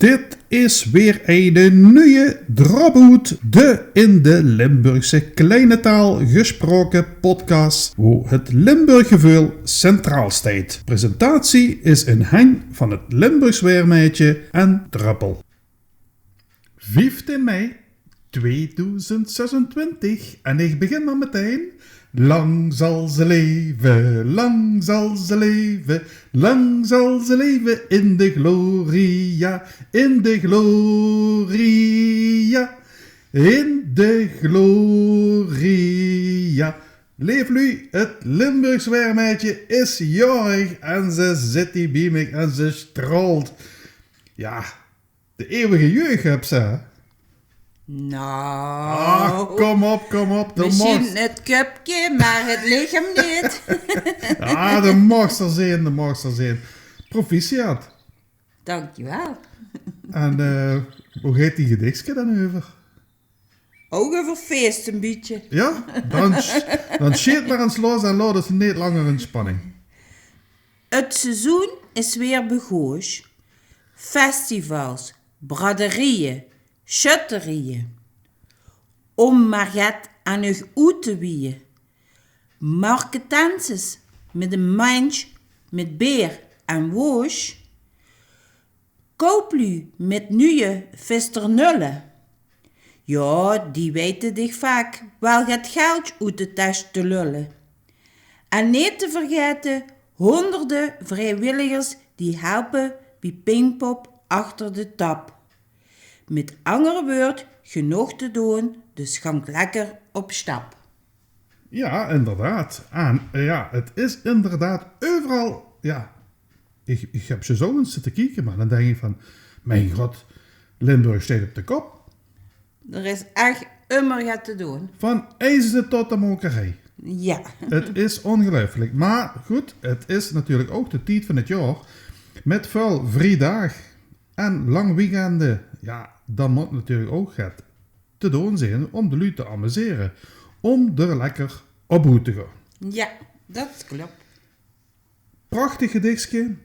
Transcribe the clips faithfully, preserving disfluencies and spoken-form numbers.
Dit is weer eine nuje Drop-Oet, de in de Limburgse kleine taal gesproke podcast, wo het Limburggeveul centraal steit. Presentatie is in henj van het Limburgs Waermeidje en Druppel. Vieftien mei tweedoezend zesentwintig en ich begin dan metein. Lang zal ze leve, lang zal ze leve, lang zal ze leve in de gloria, in de gloria, in de gloria. Leef luuj, het Limburgs Waermeidje is jaorig en ze zit hie bie mich en ze straolt. Jao, de eeuwige jeug höbs se, hè? Nou. Ach, kom op, kom op. Mesjien het köpke, mer het lichaam neet. Jao, de moogs d'r zeen, de moogs d'r zeen. Proficiat. Dankjewel. En eh, wo geit die gedichske dan euver? Ouch euver fees, e bietje. Jao? Dan, dan sjeet mer ins los en laot ós neet langer in spanning. Het seizoen is weer begós. Festivals, braderieje, sjötterieje. Óm mer get aan uch oet te wieje. Marketenses mit e mandj mit beer en woosj. Koopluuj mit nuje fisternulle. Jao, die weite dich vaak waal get geldj oet de tesj te lulle. En neet te vergaete, hóngerde vriewilligers die helpe bie Pinkpop achter de tap. Mit anger wäörd, genóg te doon, dus gank lekker op stap. Jao, inderdaad. En eh, jao, het is inderdaad euveral, jao, ich, ich höb ze zo ins zitte kieke, mer dan dink ich van, mien god, Limburg steit op de kop. D'r is ech ummer get te doon. Van Eijsde tot de Molkerij. Jao. Het is ongeluifelik. Mer good, het is natuurlik ouch de tied van het jaor mit väöl vrie daag en lang weekende. Jao, dan mót natuurlik ouch get te doon zeen óm de luuj te amusere, óm d'r lekker op oet te gaon. Jao, det klop. Prachtig gedichske.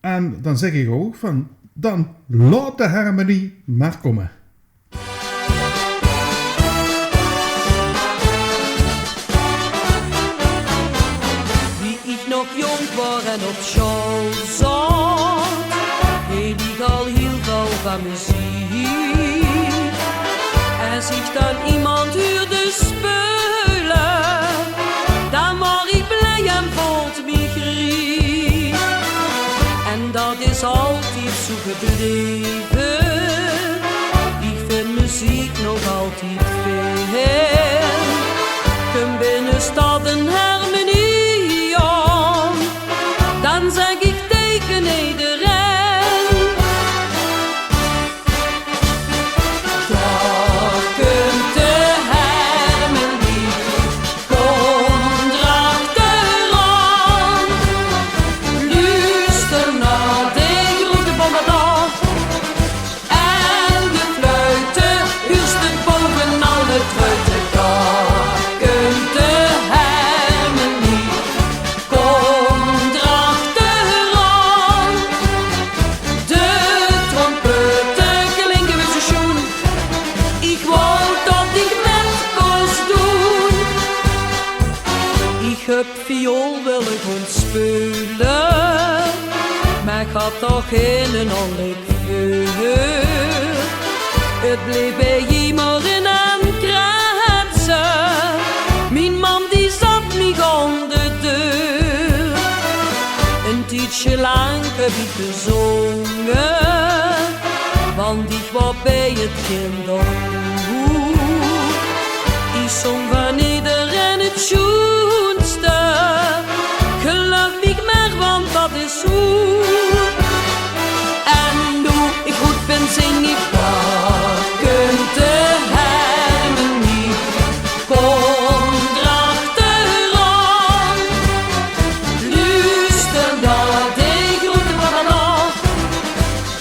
En dan zègk ich ouch van, dan laot de hermenie mer kómme. Wie ich nog jónk waor en op sjool zaot, hield ich al hiel väöl van meziek. Es ich dan emes huurde speule, dan waor ich blij en voelt mich riek. En dat is altied zoe gebleve. Ich vind meziek nog altied fijn. Kump in de stad ein hermenie aon, dan zègk ich taenge ederein: dao kump de hermenie, kóm drachteraan. Luuster nao de groete bombardaar en de fluite, huurste, bove alle truite. Dao kump de hermenie, kóm drachteraan. De trompette klinke weer zoe sjoen. Ich wol dat ich mit kós doon. Ich höb viool wille gaon speule, mer ich had toch geine anlik veur. Het bleef bie mich mer in en kretse. Mien mam die zat mich aon de deur. Ein tiedsje lank höb ich gezónge, want ich waor bie het kinderhoes. Ich zóng van ederein het sjoenste. Geluif mich mer, want dat is zoe. En noe ich good bin, zing ich: dao kump de hermenie, kóm drachteraan. Luuster nao de groete bombardaar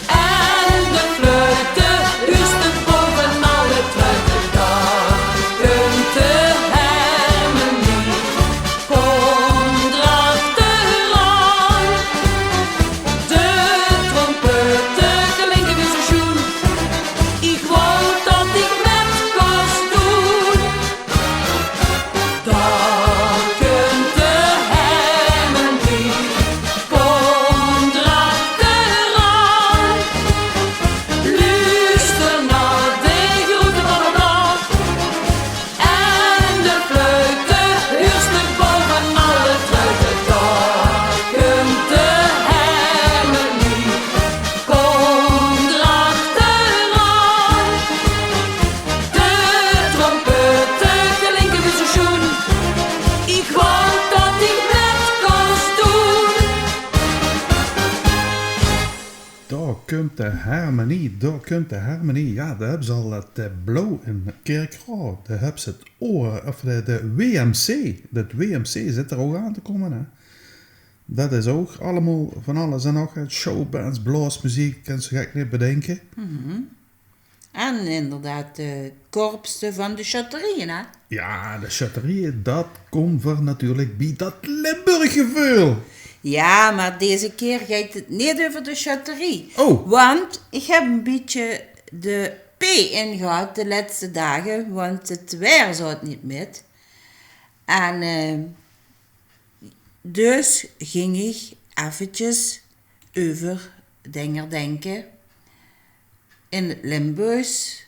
en de fluite, huurste, bove alle truite. Dao kump de hermenie, kump de harmonie, dao kump de harmonie. Jao, dao höbbe ze al 't, eh, blauw in Kirchroa. Dao höbbe ze 't oor, of de, de W M C. Dat W M C zit d'r ouch aan te kómme, hè. Dat is ouch allemaol van alles en nog get. Showbands, blaosmeziek, kins se gek neet bedinke. En inderdaad de korpse van de sjötterieje, hè? Jao, de sjötterieje, dat kump veur natuurlik bie dat Limburggeveul. Jao, mer deze kier geit 't neet euver de sjötterie. Oh. Want ich höb e bietje de P ingehad de lètste daag, want 't waer zoot neet mit. En, eh, dus ging ich effekes euver dinger dinke in 't Limburgs,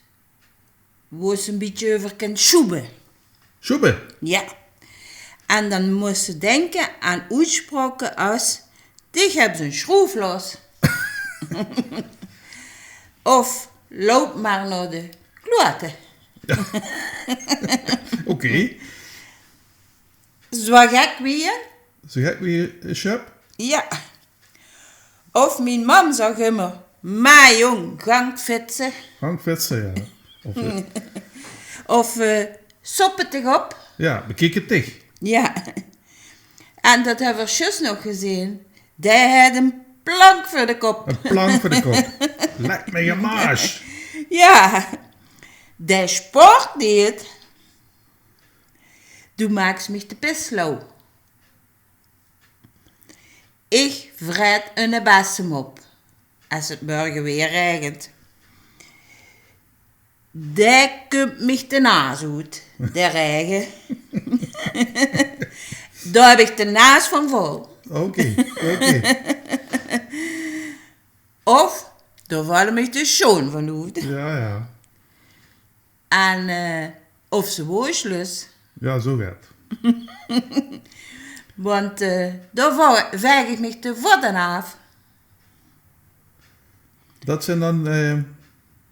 wo se e bietje euver kins sjoebe. Sjoebe? Jao. En dan mós se dinke aan oetspraoke es: dich höbs 'n sjroef los. Of: loup mer nao de kloate. Jao. Oké. Zoe gek wie e... Zoe gek wie e sjep? Jao. Of mien mam zag ummer: "Mer jóng, gank fitse." Gank fitse, jao. Of, eh, of, eh, "Sop 't dich op." Jao, bekiek 't dich. Jao. En dat höbbe v'r zjus nog gezeen. Dae haet 'n plank veur de kop. 'n Plank veur de kop. Lek mich 'n maas. Jao. Dae sport neet. Doe maaks mich de pis lauw. Ich vraet 'ne bessem op es 't mörge weer raegent. Dae kump mich de naas oet, de raege. Dao höb ich de naas van vol. Oké, oké. Of dao valle mich de sjoon van oet. Jao, jao. En, eh, of ze woosj lus. Jao, zoe get. Want, eh, dao va-, vaeg ich mich de vot aan aaf. Dat zeen dan, eh,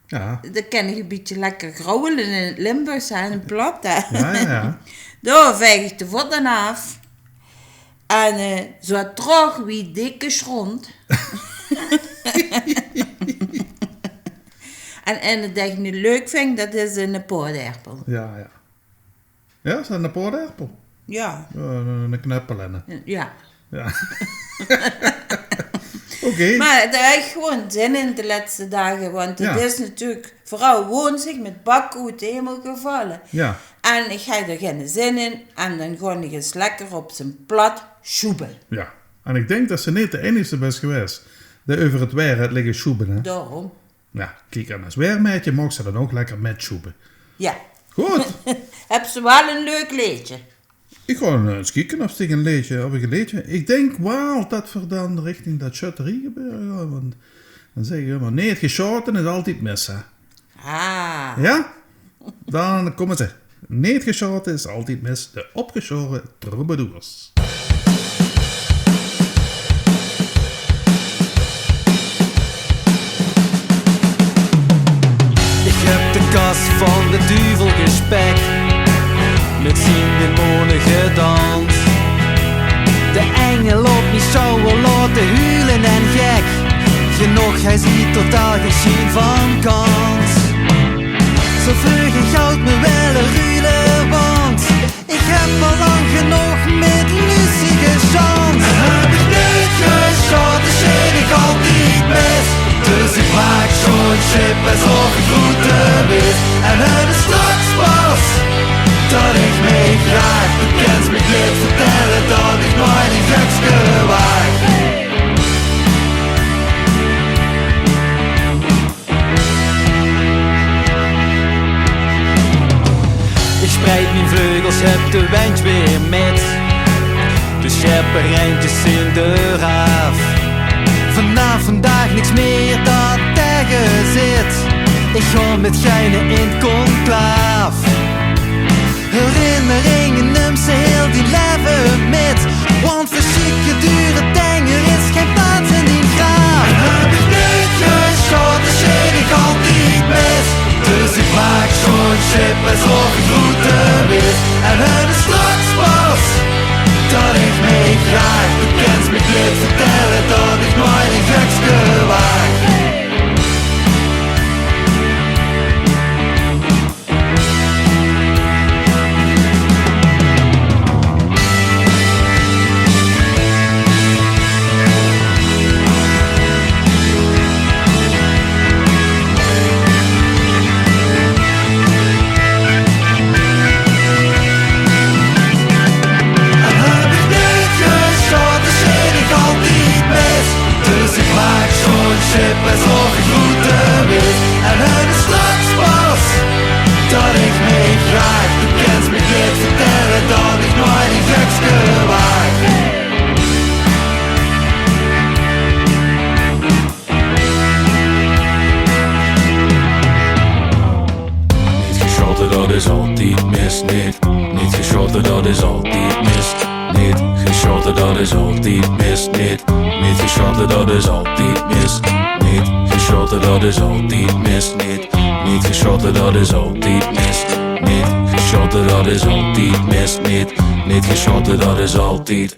jao. Dan kin ich e bietje lekker grauwele in 't Limburgs, hè, in 't plat, hè. Jao, jao, jao. Dao vaeg ich de vot aan aaf. En, eh, zoe traog wie dikke sjront. En, en wat ich noe leuk vinj, dat is 'ne paoderpel. Jao, jao. Jao, is dat 'ne paoderpel? Jao. Jao, 'ne, 'ne kneppel en 'ne. Jao. Jao. Oké. Mer dao höb ich gewoon zin in de lètste daag, want 't is natuurlik veural woonsdig mit bakke oet de hemel gevalle. Jao. En ich höb d'r geine zin in. En dan gaon ich ins lekker op z'n plat sjoebe. Jao. En ich dink dat se neet de einigste bès gewaes dae euver 't waer haet ligke sjoebe, hè? Daorum. Jao, kiek, en es waermaedje maags se dan ouch lekker mètsjoebe. Jao. Good. Höbs se waal e leuk leedje? Ich gaon ins kieke of ich e leedje, of ich e leedje. Ich dink waal dat v'r dan richting dat sjötteriegebeure gaon, want dan zègke ze ummer: neet gesjaote is altied mis, hè? Ah. Jao? Dan kómme ze. Neet gesjaote is altied mis, de Opgesjaore Troubadours. Ich höb de kas van de duvel gespèk, mit zien demonen gedans. De engel op mien sjouwer laote huule en gek. Genóg, hae zuut totaal gein sjien van kans. Zoe vreug ich haw me wèlle ruule, want ich höb al lang genóg mit Lucie gesjans. Höb ich neet gesjaote, zeen ich altied mis. Dus ich maak zoe'n sjip es of ich groete wis. En höb ich straks pas dat ich mich graag bekèn. Mich neet vertèlle dat ich noeit e gekske waag. Ich spreid mien vleugels, höb de windj weer mit. De sjeppereintjes zeen d'raaf. Vanaaf vandaag niks mier dat taege zit. Ich gaon mit geine in conclaaf. Herinneringe nums se hiel dien laeve mit. Want veur sjieke dure dinger is gein plaats in dien graaf. Höb ich neet gesjaote, zeen ich altied mis. Dus ich maak zoe'n sjip es of ich groete wis. En höb ich straks pas dat ich mich graag bekèn. Mich neet vertèlle dat ich noeit e gekske waag. Dat is altied mis, neet. Neet gesjotte, dat is altied mis. Neet gesjotte, dat is altied mis, neet. Neet gesjotte, dat is altied mis. Neet gesjotte, dat is altied mis, neet. Neet gesjotte, dat is altied.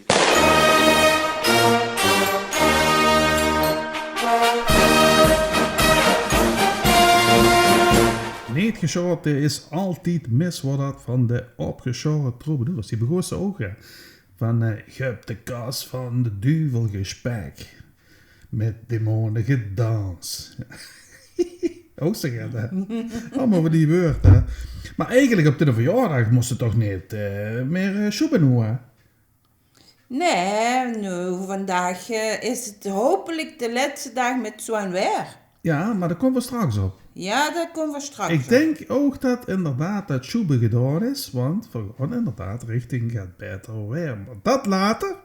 Neet gesjotte is altied mis, waor dat van de Opgesjoren Troubadours. Die begós ouch, hè. Van, eh, "Ge höb de kas van de duvel gespek. Mit demone gedans." Ouch zoe get, hè? Allemaol van die wäörd, hè? Mer eigelik op de verjaordaag mós se toch neet, eh, mieë, eh, sjoebe noe, hè? Nae, noe, vandaag, eh, is 't hopelik de lètste daag mit zoe'n waer. Jao, mer dao kómme v'r straks op. Jao, dao kómme v'r straks op. Ich dink ouch dat inderdaad dat sjoebe gedaon is, want v'r gaon inderdaad richting get baeter waer. Mer dat later.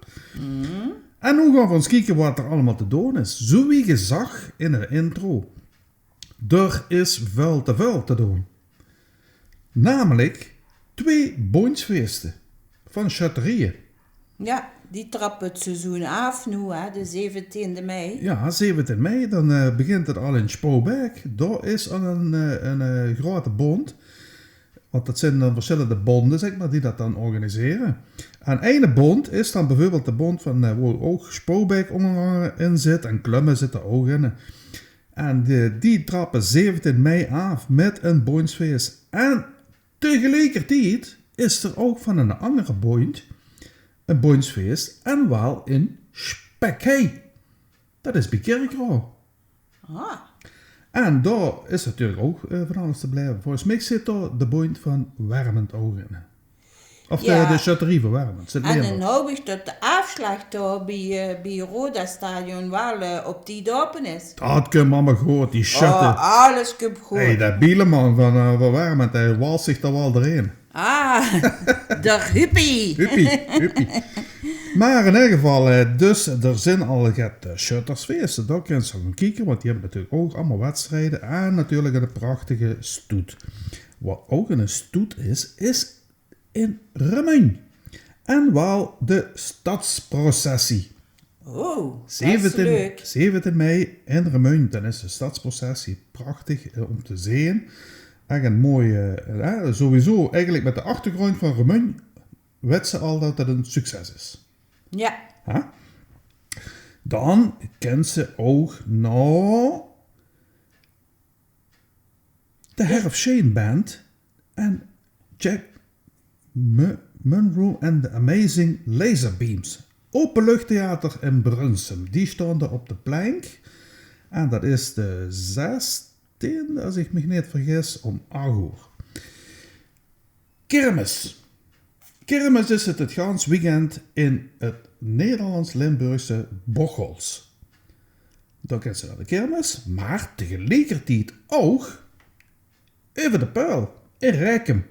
En noe gaon v'r ins kieke wat d'r allemaol te doon is. Zoe wie gezag in de intro, d'r is väöl te väöl te doon. Namelik twee bóndsfeeste van sjötterieje. Jao, die trappe 't seizoen aaf noe, hè, de zeventiende mei. Jao, zeventien mei, dan, eh, begint 't al in Sjpoebeek. Dao is al ein, eh, ein, eh, groeate bónd. Want dat zeen dan versjillende bónde, zègk mer, die dat dan organisere. En eine bónd is dan bieveurbeeld de bónd van, eh, wo ouch Sjpoebeek ónger angere in zit. En Klumme zit d'r ouch in. En die, die trappe zeventien mei aaf mit ein bóndsfees. En tegeliekertied is d'r ouch van ein anger bóndj ein bóndsfees en waal in Sjpekhei. Dat is bie Kirchroa. Ah. En dao is natuurlik ouch, eh, van alles te belaeve. Volges mich zit dao de bóndj van Wermend ouch in. Of de, jao, de sjötterie van Wermend. En dan haop ich dat de aafslaag dao bie, eh, bie Roda-stadion waal, eh, op tied aope is. Dat kump allemaol good, die sjötte. Oh, alles kump good. Hey, dae Bieleman van, eh, van Wermend, dae wals zich dao waal doorheen. Ah, de huppie. Huppie, huppie. Mer in eder geval, eh, dus, d'r zeen al get, eh, sjöttersfeeste. Dao kins se gaon kieke, want die höbbe natuurlik ouch allemaol wedstrieje. En natuurlik eine prachtige stoet. Wat ouch eine stoet is, is in Remunj. En waal de stadsprocessie. Oh, dat is leuk. Zeventien, zeventien mei in Remunj, dan is de stadsprocessie prachtig, eh, óm te zeen. Ech ein mooi, eh, sowieso eigelik mit de achtergróndj van Remunj wèts se al dat 't ein succes is. Jao. Hè? Dan kins se ouch nao de Herfsheen Band en Jack Mu-, Munro and the Amazing Laser Beams. Openluchttheater in Brunssum. Die staon d'r op de plank. En dat is de zestiende, es ich mich neet vergis, óm ach oer. Kirmes. Kirmes is 't, 't gans weekend in 't Nederlands-Limburgse Bocholt. Dan kins se nao de kirmes, mer tegeliekertied ouch euver de Peul in Raekem.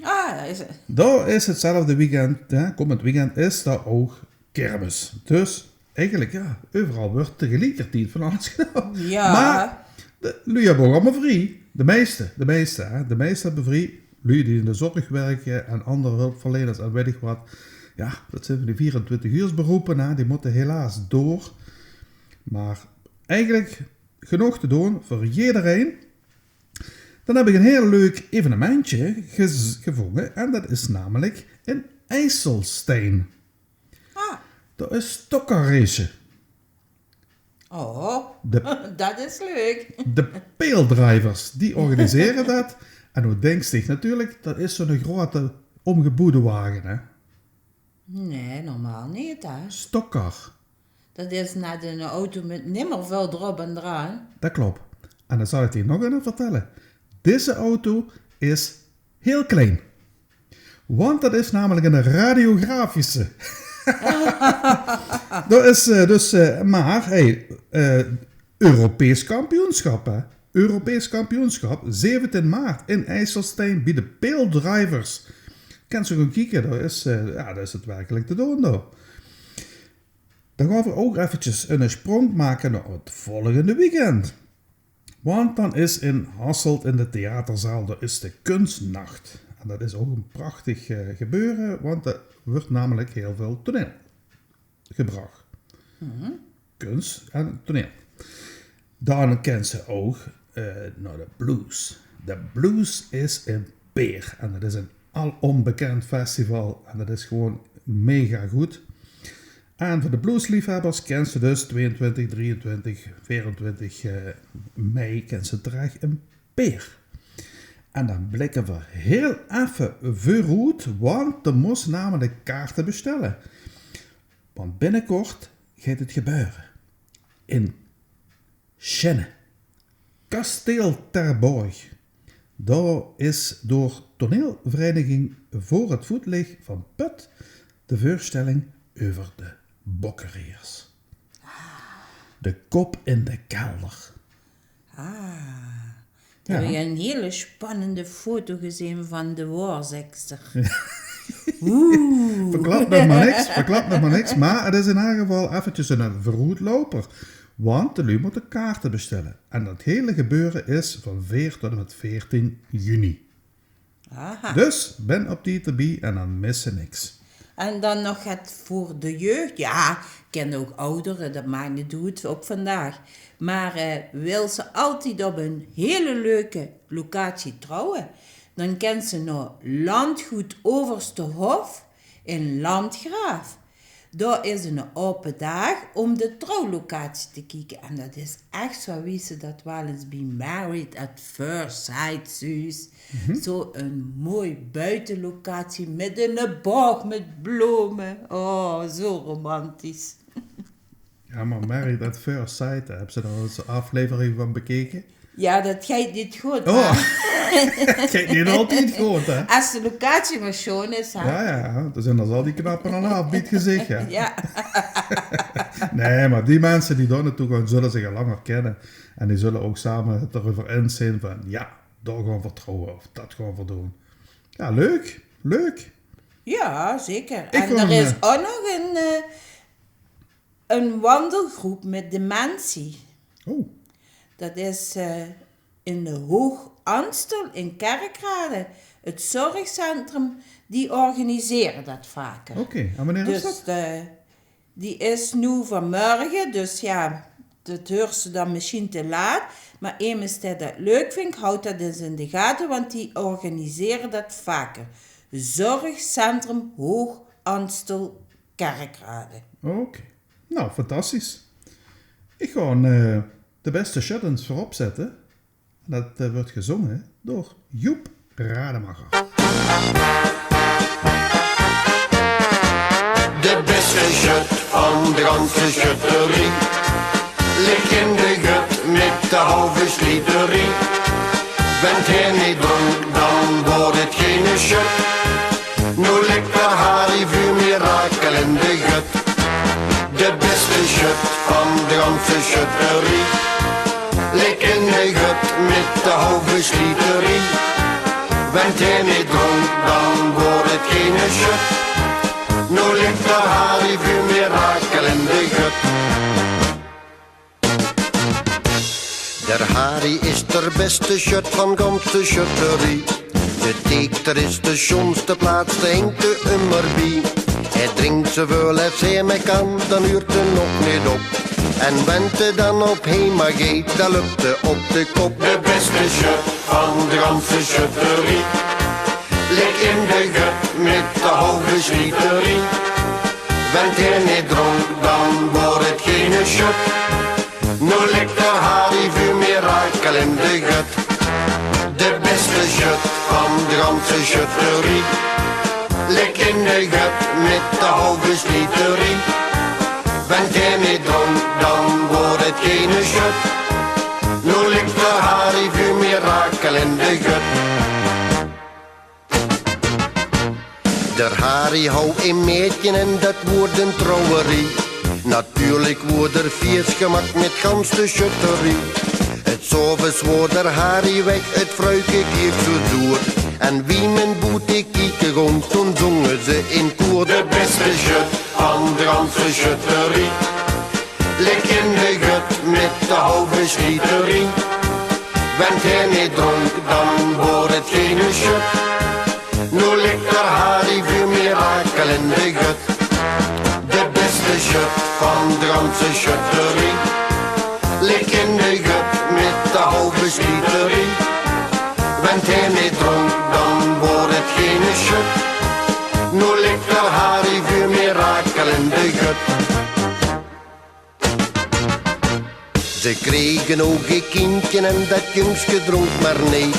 Ah, is 't. Dao is 'tzelfde weekend, hè, kómmend weekend is dao ouch kirmes. Dus eigelik, jao, euveral wuuert tegeliekertied van alles gedaon. Jao. Mer de luuj höbbe ouch allemaol vrie. De meiste, de meiste, hè. De meiste höbbe vrie. Luuj die in de zörg wirke en anger hulpverleners en weit ich wat. Jao, dat zeen van die veerentwintig uursberoepe, hè. Die mótte helaas door. Mer eigelik genóg te doon veur jederein. Dan höb ich ein hieël leuk evenementje gez-, gevónje en dat is namelik in IJsselstein. Ah. Dao is stokkarrace. Oh, dat is leuk. De Peeldrijvers, die organisere dat. En noe dinks dich natuurlik, dat is zoe'n groeate ómgeboewde wage, hè? Nae, normaal neet, hè? Stokkar. Dat is net 'nen auto mit nimmer väöl drop en draan. Dat klop. En dan zal ich dich nog get vertèlle. Dizze auto is hieël klein. Want dat is namelik 'ne radiografische. Dat is, eh, dus, eh, mer, hey, eh, Europees kampioensjap, hè. Europees kampioensjap, zeventien maart in IJsselstein bie de Peeldrijvers. Kins se gaon kieke, dao is, eh, jao, dao is 't werkelik te doon, dao. Dan gaon v'r ouch effekes 'ne sjprong make nao 't volgende weekend. Want dan is in Hasselt in de theaterzaal, dao is de Kunstnacht. En dat is ouch ein prachtig, eh, gebeure, want d'r wuuert namelik hieël väöl toneel. gebrach. Kuns en toneel. Dan kins se ouch, eh, nao de blues. De blues is in Peer en det is ein alom bekènd festival en det is gewoon mega good. En veur de bluesliefhebbers kins se dus twieëntwintig, drieëntwintig, veerentwintig, eh, mei kins se terech in Peer. En dan blikke v'r hiel effe veuroet, want de mós namelik kaarte bestelle. Want binnekort geit 't gebeure. In Sjinne. Kasteel Terborg. Dao is door toneelvereiniging Veur 't Voetlich van Put de veurstelling euver de Bokkeriejers. De kop in de kelder. Ah. Dao höb ich ein hiel spannende foto gezeen van de waorzegster. Oeh. Verklap nog mer niks, verklap nog mer niks. Mer 't is in eder geval effekes eine veuroetlouper. Want de luuj mótte kaarte bestelle. En det hiele gebeure is van veer tot en mit veertien juni. Aha. Dus bin op tied d'rbie en dan mis se niks. En dan nog get veur de jeug. Jao, kinne ouch oudere, det maak neet oet op vandaag. Mer, eh, wils se altied op ein hiel leuke locatie trouwe, dan kins se nao Landgoed Overste Hof in Landgraaf. Dao is eine aope daag óm de trouwlocatie te kieke. En det is ech zoe wie se det waal ins bie Married at First Sight zuus. Zoe'n mooi boetelocatie mit eine boog mit blome. Oh, zoe romantisch. Jao, mer Married at First Sight, höbs se dao al ins ein aflevering van bekeke? Jao, det geit neet good, hè? Oh. Det geit neet altied good, hè? Es de locatie mer sjoon is, hè? Jao, jao, dao zeen d'r al die knappe al aaf bie 't gezich, hè? Jao. Nae, mer die minse die dao naotoe gaon, zulle zich al langer kènne. En die zulle ouch same 't d'reuver ins zeen van, jao, dao gaon v'r trouwe of det gaon v'r doon. Jao, leuk, leuk. Jao, zeker. En d'r is, eh, ouch nog ein, eh, ein wandelgroep mit dementie. Oh. Det is, eh, in de Hoog Amstel in Kerkrade, 't zorgcentrum, die organisere det vaker. Oké, en wanneer is det? Dus, eh, die is noe vanmorge, dus jao, det huurs se dan mesjien te laat. Mer emes dae det leuk vindj, haoj det ins in de gate, want die organisere det vaker. Zorgcentrum Hoog Amstel Kerkrade. Oké. Nou, fantastisch. Ich gaon, eh, de bèste sjöt ins veurop zètte. En det, eh, wuuert gezónge door Joep Rademacher. De bèste sjöt van de ganse sjötterie. Lik in de gut mit de halve sjlieterie. Went hae neet drónk, dan woort 't geine sjöt. Noe lik d'r Harry veur mirakel in de gut. De bèste sjöt van de ganse sjötterie. Lik in de gut mit de halve sjlieterie. Went hae neet drónk, dan woort 't geine sjöt. Noe lik d'r Harry veur mirakel in de gut. D'r Harry is d'r bèste sjöt van ganse sjötterie. De teek d'r is de sjoonste plaats, dao hingk 'r ummer bie. Hae drink zoeväöl es hae mer kan, dan huurt 'r nog neet op. En went 'r dan op hema geit, dan löp 'r op de kop. De bèste sjöt van de ganse sjötterie. Lik in de gut mit de halve sjlieterie. Went hae neet drónk, dan woort 't geine sjöt. Noe lik d'r Harry veur mirakel in de gut. De bèste sjöt van de ganse sjötterie. Lik in de gut mit de halve sjlieterie. Went hae neet drónk, dan woort 't geine sjöt. Noe lik d'r Harry veur mirakel in de gut. D'r Harry haw ein maedje en det woort ein trouwerie. Natuurlik woort d'r fieës gemaak mit gans de sjötterie. 's Aoves woort d'r Harry weg, 't vruike keek zoe zoer. En wie me boete kieke góng, toen zónge ze in koer: de bèste sjöt van de ganse sjötterie. Lik in de gut mit de halve sjlieterie. Went hae neet drónk, dan woort 't geine sjöt. Noe lik d'r Harry veur mirakel in de gut. De bèste Sjöt van de ganse sjötterie. Lik in de gut mit de halve sjlieterie. Went hae neet dronk, dan woort 't geine sjöt. Noe lik d'r Harry vuur mirakel in de gut. Ze krege ouch e kindje en dat jungske dronk mer neet.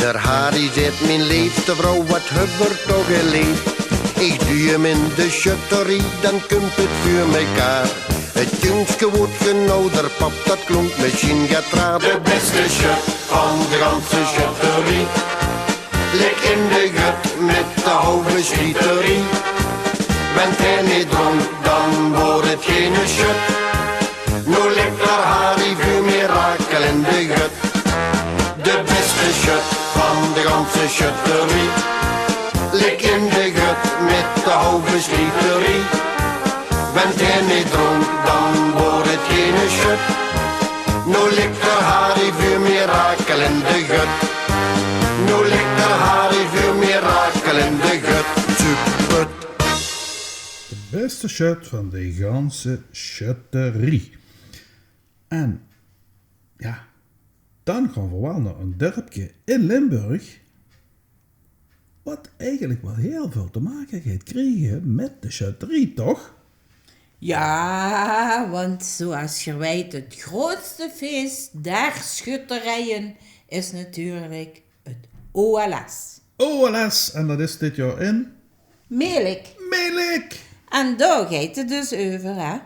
D'r Harry zeet: "Mien leefste vrouw, wat höb v'r toch geleef. Ich duuj 'm in de sjötterie, dan kump 't vuur mekaar." 't Jungske woort genauw d'r pap, dat klonk mesjien get raar. De bèste sjöt van de ganse sjötterie. Lik in de gut mit de halve sjlieterie. Went hae neet dronk, dan woort 't geine sjöt. Noe lik d'r Harry vuur mirakel in de gut. De bèste sjöt van de ganse sjötterie. Lik in de gut mit de halve sjlieterie. Went hae neet dronk, dan woort 't geine sjöt. Noe lik d'r Harry vuur mirakel in de gut. Noe lik d'r Harry vuur mirakel in de gut. Super. De bèste sjöt van de ganse sjötterie. En, jao, dan gaon v'r waal nao e dörpke in Limburg, wat eigelik waal hiel väöl te make geit kriege mit de sjötterie, toch? Jao, want zoeas geer weit, 't groeatste fees der sjötterieje is natuurlik 't O L S. O L S, en dat is dit jaor in? Melick. Melick! En dao geit 't dus euver, hè.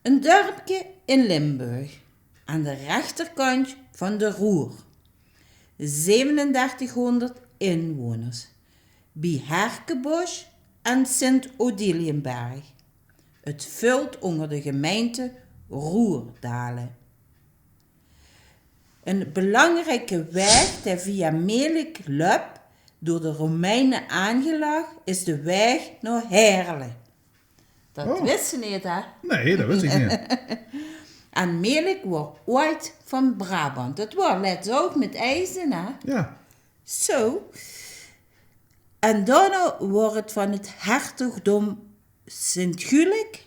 E dörpke in Limburg, aan de rechterkantj van de Roer. Zevenendertighonderd inwoners, bie Herkenbosch en Sint-Odiliënberg. 't Vèlt ónger de gemeinte Roerdalen. Ein belangrieke waeg dae via Melick löp, door de Romeine aangelag, is de waeg nao Heerle. Dat wis se neet, hè? Nae, dat wis ich neet. En Melick waor oeats van Brabant. Dat waor lets ouch mit Eijsde, hè? Jao. Zo. En daonao waor 't van 't hertogdom Sint-Gulick.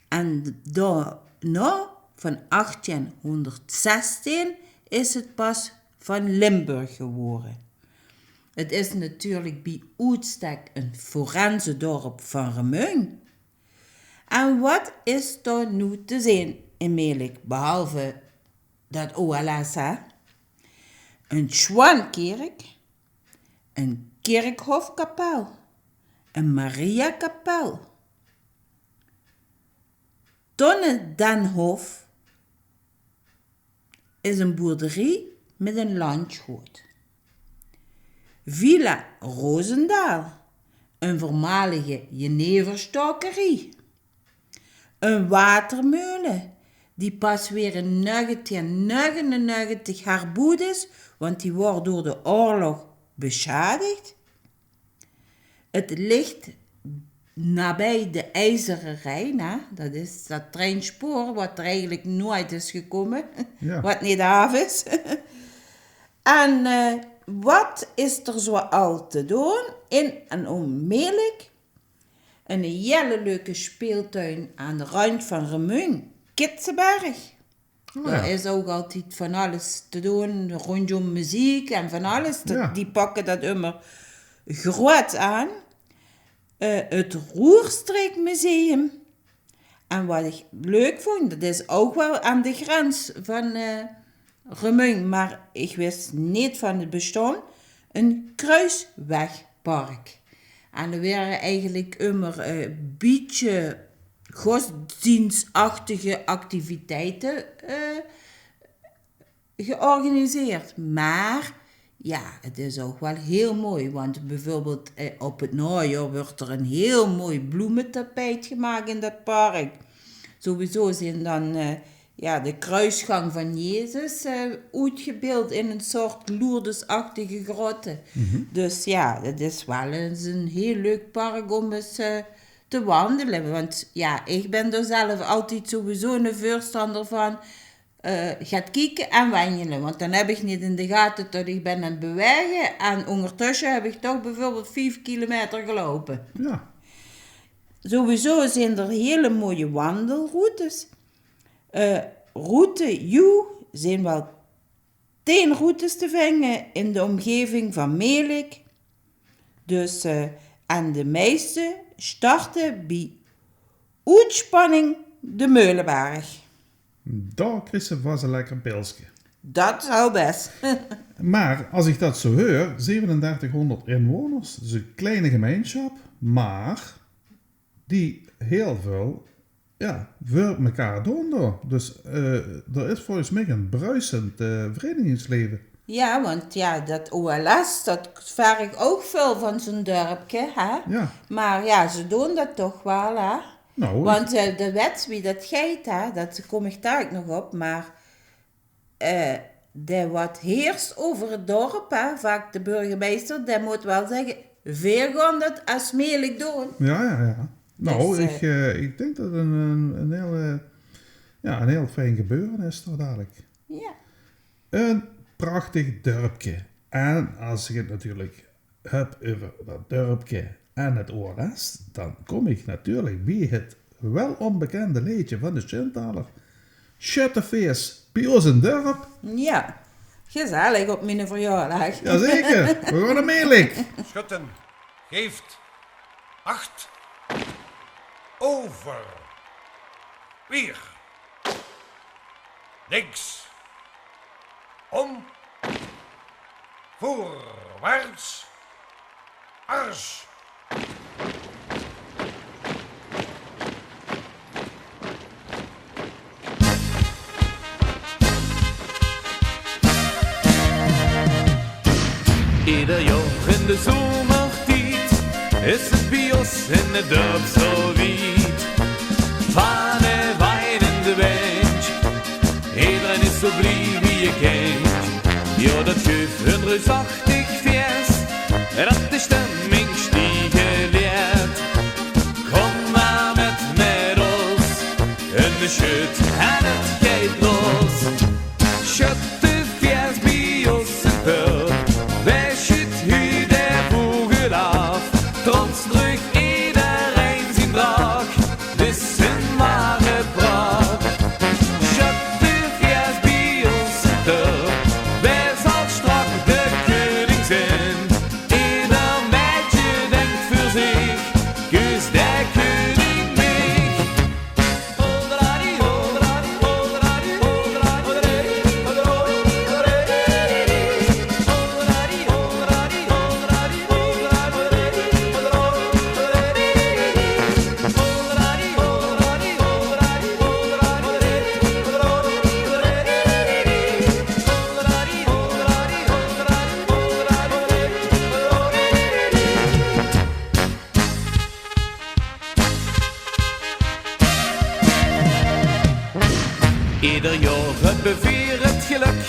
En daonao, van achtienhónderdzestien, is 't pas van Limburg gewore. 't Is natuurlik bie oetstek e forenzedörp van Remunj. En wat is dao noe te zeen in Melick, behalve dat O L S, hè? Ein sjoean kèrk, ein kèrkhofkapel, ein Mariakapel. Tonnendenhof is ein boerderie mit ein landjgood. Villa Rosendaal, ein veurmalige jeneverstaokerie. Ein watermeule, die pas weer in negentien negenennegentig herboewd is, want die waor door de oorlog besjadigd. 't Ligt nabij de IJzeren Rijn, hè? Dat is dat treinspoor wat d'r eigelik noeats is gekómme, jao, wat neet aaf is. En, eh, wat is d'r zoal te doon in en óm Melick? Eine hiele leuke speeltuin aan de randj van Remunj, Kitsenberg. O, jao. Dao is ouch altied van alles te doon róndjóm meziek en van alles. Dat, jao, die pakke dat ummer groeats aan. Eh, 't Roerstreekmuseum. En wat ich leuk vónj, dat is ouch waal aan de grens van, eh, Remunj, mer ich wis neet van 't besjtaon, ein kruiswegpark. En d'r waere eigelik ummer, eh, bietje godsdienstachtige activiteite, eh, georganiseerd. Mer jao, 't is ouch waal hiel mooi, want bieveurbeeld, eh, op 't naojaor wuuert d'r ein hiel mooi bloemetapijt gemaak in dat park. Sowieso zeen dan, eh, jao, de kruusgang van Jezus, eh, oetgebeeld in ein soort Lourdesachtige grotte. Mhm. Dus jao, 't is waal ins ein hiel leuk park óm ins, eh, te wandele. Want jao, ich bön d'r zelf altied sowieso eine veurstander van, eh, gaot kieke en wanjele. Want dan höb ich neet in de gate tot ich bön aan 't bewaege. En óngertösse höb ich toch bieveurbeeld vief kilometer geloupe. Jao. sowieso zeen d'r hele mooie wandelroutes. Eh, route, joe, zeen waal tien routes te vinge in de omgeving van Melick. Dus, eh, en de meiste starte bie Oetspanning de Meuleberg. Dao kriegs se vas e lekker pilske. Dat zou bes. Maar as ich dat zo heur, zevenendertighonderd inwoners, dus 'n kleine gemeinsjap, maar die heel väöl, ja, veur mekaar doon dao. Dus, eh, d'r is volges mich 'n bruisend, eh, verenigingsleve. Ja, want ja, dat O L S, dat verg ouch väöl van zo'n dörpke, hè? Ja. Maar ja, ze doon dat toch waal, hè? Nou, want, eh, de wet wie dat geit, hè, dat kom ich dalik nog op, maar, eh, de wat heers euver 't dörp, hè, vaak de burgemeister, dae mót waal zègke: "Veer gaon dat as Melick doon." Ja, ja, ja. Nou, dus, eh, ich, eh, ich dink dat 't 'n, 'n, 'n heel, eh, ja, 'n heel fijn gebeure is dao dalik. Ja. 'n Prachtig dörpke. En as ich 't natuurlik höb euver dat dörpke en 't O L S, dan kom ich natuurlik bie 't wel onbekende leedje van de Sjindaler. Sjöttefees bie ós in 't dörp. Ja, gezellig op miene verjaordaag. Jazeker, veer gaon nao Melick. Schutten, geeft acht. Over. Weer. Links. Om. Voorwaarts. Ars. Eder jaor in de zomertied is 't bie ós in 't dörp zo wied. Vane waie in de windj, ederein is zo blie wie e kindj. Jao, dat guf 'n reusachtig fees, dat de stemming stiege leet. Kom maar mit, mit ós, 'n sjöt en 't geit los. Sjöttefees bie ós in 't dörp, veer sjötte de vogel aaf. Trots druug ederein zien draak, 't is 'n ware praak. Sjöttefees bie ós in 't dörp, veer zal straks de keuning zeen. Eder maedje dinktj veur zich, kus de keuning mich. Eder jaor höbbe veer 't gelök,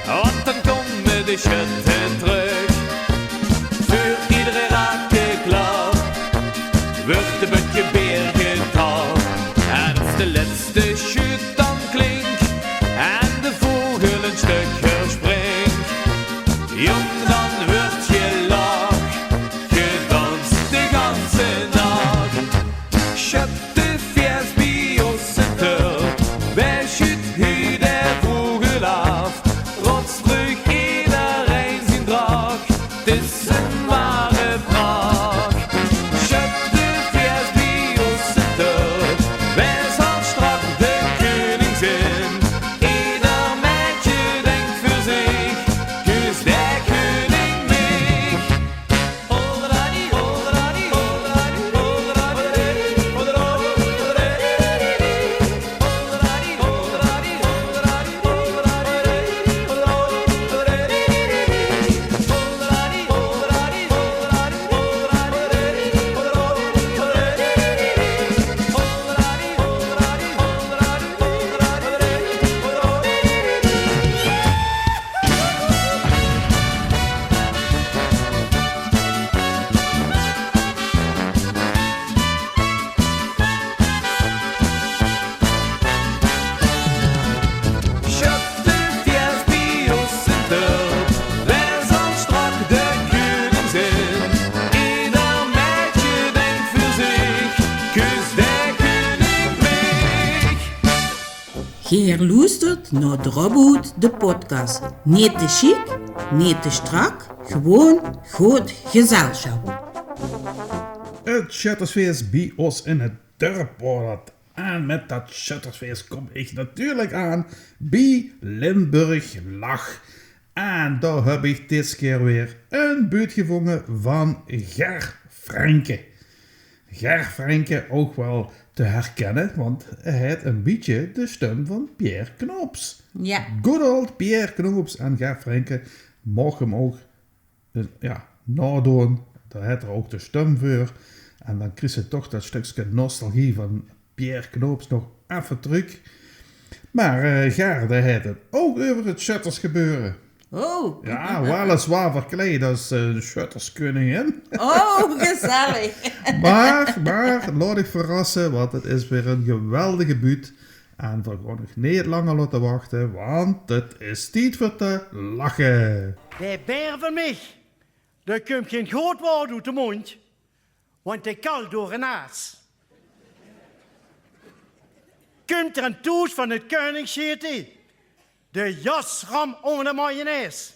want dan kómme de sjötte trök. Veur eder rakeklaar wuuertj e bötje beer getaar. En es de lètste sjöt dan klink en de vogel e stökske spring, jóng, dan wuuertj gelach, gedans de ganse nach. Sjöttefees bie ós in 't dörp, veer sjötte de vogel aaf. Trots druug ederein zien draak, 't is 'n ware praak. Sjöttefees bie ós in 't dörp, veer zal straks de keuning zeen. Eder maedje dinktj veur zich, kus de keuning mich. Geer loestert nao Drop-Oet, de podcast. Neet te sjiek, neet te sjtrak, gewoen good gezelsjap. 't Sjöttersfees bie ós in 't dörp waor dat. En mit dat sjöttersfees kóm ich natuurlik aan bie Limburg Lach. En dao höb ich dit kier weer ein buut gevónge van Ger Frenken. Ger Frenken ouch waal te herkinne, want hae haet ein bietje de sjtum van Pierre Cnoops. Ja. Good old Pierre Cnoops en Ger Frenken maag 'm ouch, eh, ja, naodoon. Dao haet 'r ouch de sjtum veur. En dan kriegs se toch dat sjtökske nostalgie van Pierre Cnoops nog effe trök. Mer, eh, Ger, dae haet 't ouch euver 't sjöttersgebeure. Oh. Ja, weliswaar verkleid es, eh, sjötterskeuningin. Oh, gezellig. Mer, mer, laot uch verrasse, want 't is weer ein geweldige buut. En veer gaon uch neet langer laote wachte, want 't is tied veur te lache. De baer van mich, dao kump gein good waord oet de móndj, want dae kalt door de naas. Kump 'r aan thoes van 't keuningsete, de jasram ónger de mayonaise.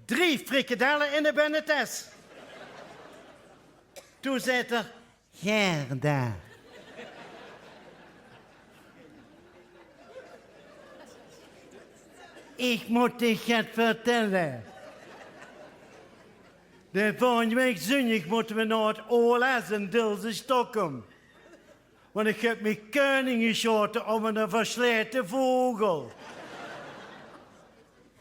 Drie frikadelle in de binnetes. Toen zaet 'r: "Gerda, ich mót dich get vertèlle. De volgende waek zóndig mótte v'r nao 't O L S in Dilse Stokkem. Want ich höb mich keuning gesjaote óm eine verslete vogel.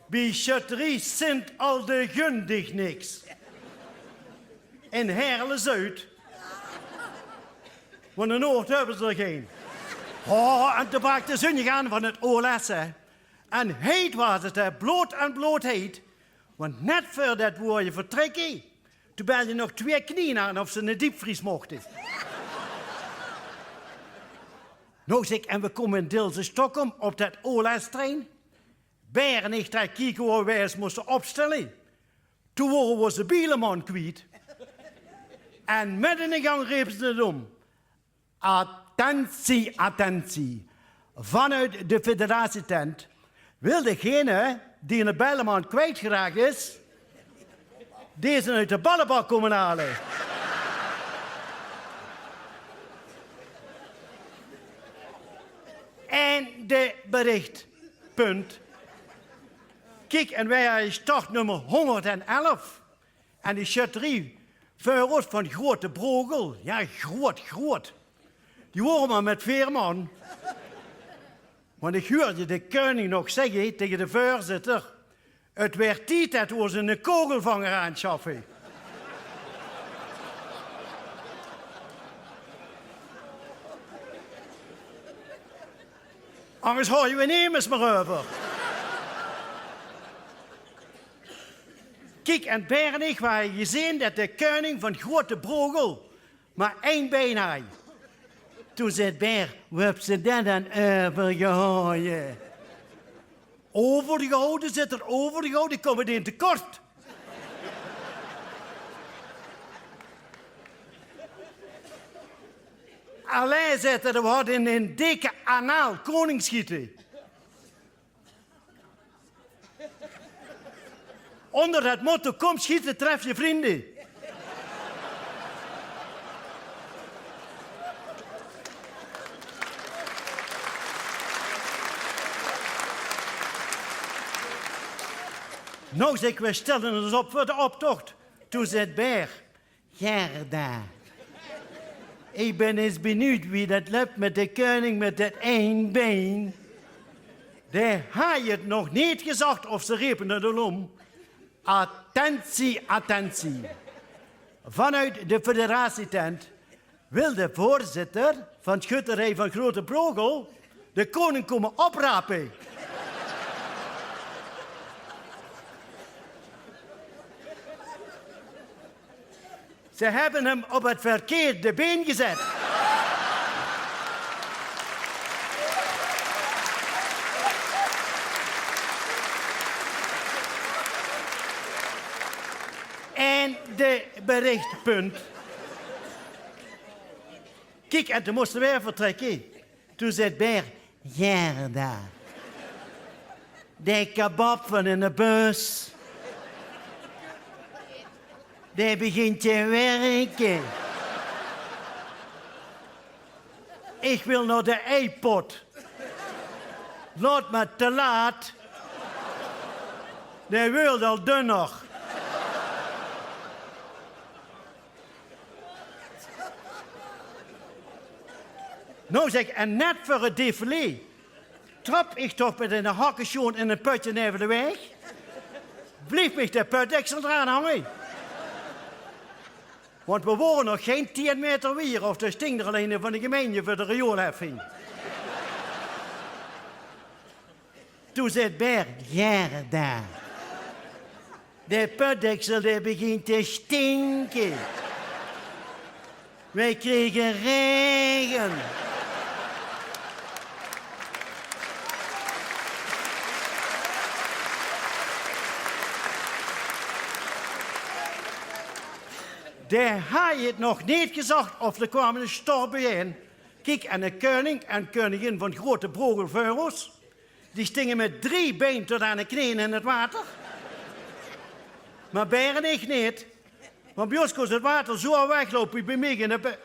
Bie sjötterie Sint Aldegundig niks. In Heerle-Zuid. Want in Noord höbbe ze d'r gein." Oh, en toen brak de zóndig aan van 't O L S, hè. En heet waas 't, hè, blood en blood heet. Want net veurdet v'r woeje vertrèkke, toen belde nog twieë knien aan of ze 'ne diepvries mochte. Noe, zèk ich, en v'r kómme in Dilse Stokkem op det O L S-trein. Baer en ich trèkke kieke wo v'r ós móste opstèlle. Toen wore v'r ózze bieleman kwiet. En midde in de gang repe ze 't óm: "Attentie, attentie. Vanuit de federatietent wil degene die 'ne bieleman kwietgeraak is, deze oet de ballebak kómme haole." Einde bericht. Punt. Kiek, en veer hawwe startnummer hóngerdelf. En die sjötterie veur ós van Grote Brogel, ja, groot, groot. Die wore mer mit veer man. Want ich huuerdje de keuning nog zègke taenge de veurzitter: "'t Weurt tied det v'r ós eine kogelvanger aansjaffe. Angers haoje v'r nemes mier euver." Kiek, en Baer en ich hawwe gezeen det de keuning van Grote Brogel mer ein bein haaj. Toen zaet Baer: "Wo höbs se det dan euvergehaoje?" "Euvergehaoje?" zaet 'r, "euvergehaoje? Ich kóm 't ein te kort." "Allei," zaet 'r, "v'r hadde ein dikke anaal koningssjiete. Ónger det motto: Kóm sjiete, tref je vrienden." Noe, zèk ich, v'r stèlle ós op veur de optoch. Toen zaet Baer: "Gerda, ich bön ins benuujd wie det löp mit de keuning mit det ein bein." Dae haaj 't nog neet gezag of ze repe 't al óm. "Attentie, attentie. Vanuit de federatietent wil de voorzitter van sjötterie van Grote Brogel de koning kómme oprape. Ze höbbe 'm op 't verkeerde bein gezat." Einde bericht, punt. Kiek, en toen móste v'r weer vertrèkke. Toen zaet Baer: Gerda. De kebab van in de bus. Die begint te werke. Ich wil nao de eipot. Laot mer te laat. Die weurt al dunner. Noe zèk, en net veur 't defilé trap ich toch mit eine hakkesjoon in e pötje neve de waeg. Blief mich de pötdeksel d'raan hange. Want we wore nog gein tieën maeter wiejer of dao sting d'r al eine van de gemeinte veur de rioolheffing. Toen zaet Ber: "Gerda, de pötdeksel, dae begint te stinke. Weej kriege raege." Dae haaj 't nog neet gezag of d'r kwaam 'ne storm beejein. Kiek, en de keuning en keuningin van Grote Brogel veur ós, die stinge mit drie bein tot aan de kneeën in 't water. Mer Ber en ich neet. Want bie ós kós 't water zoe al wegloupe wie bie mich in de be-,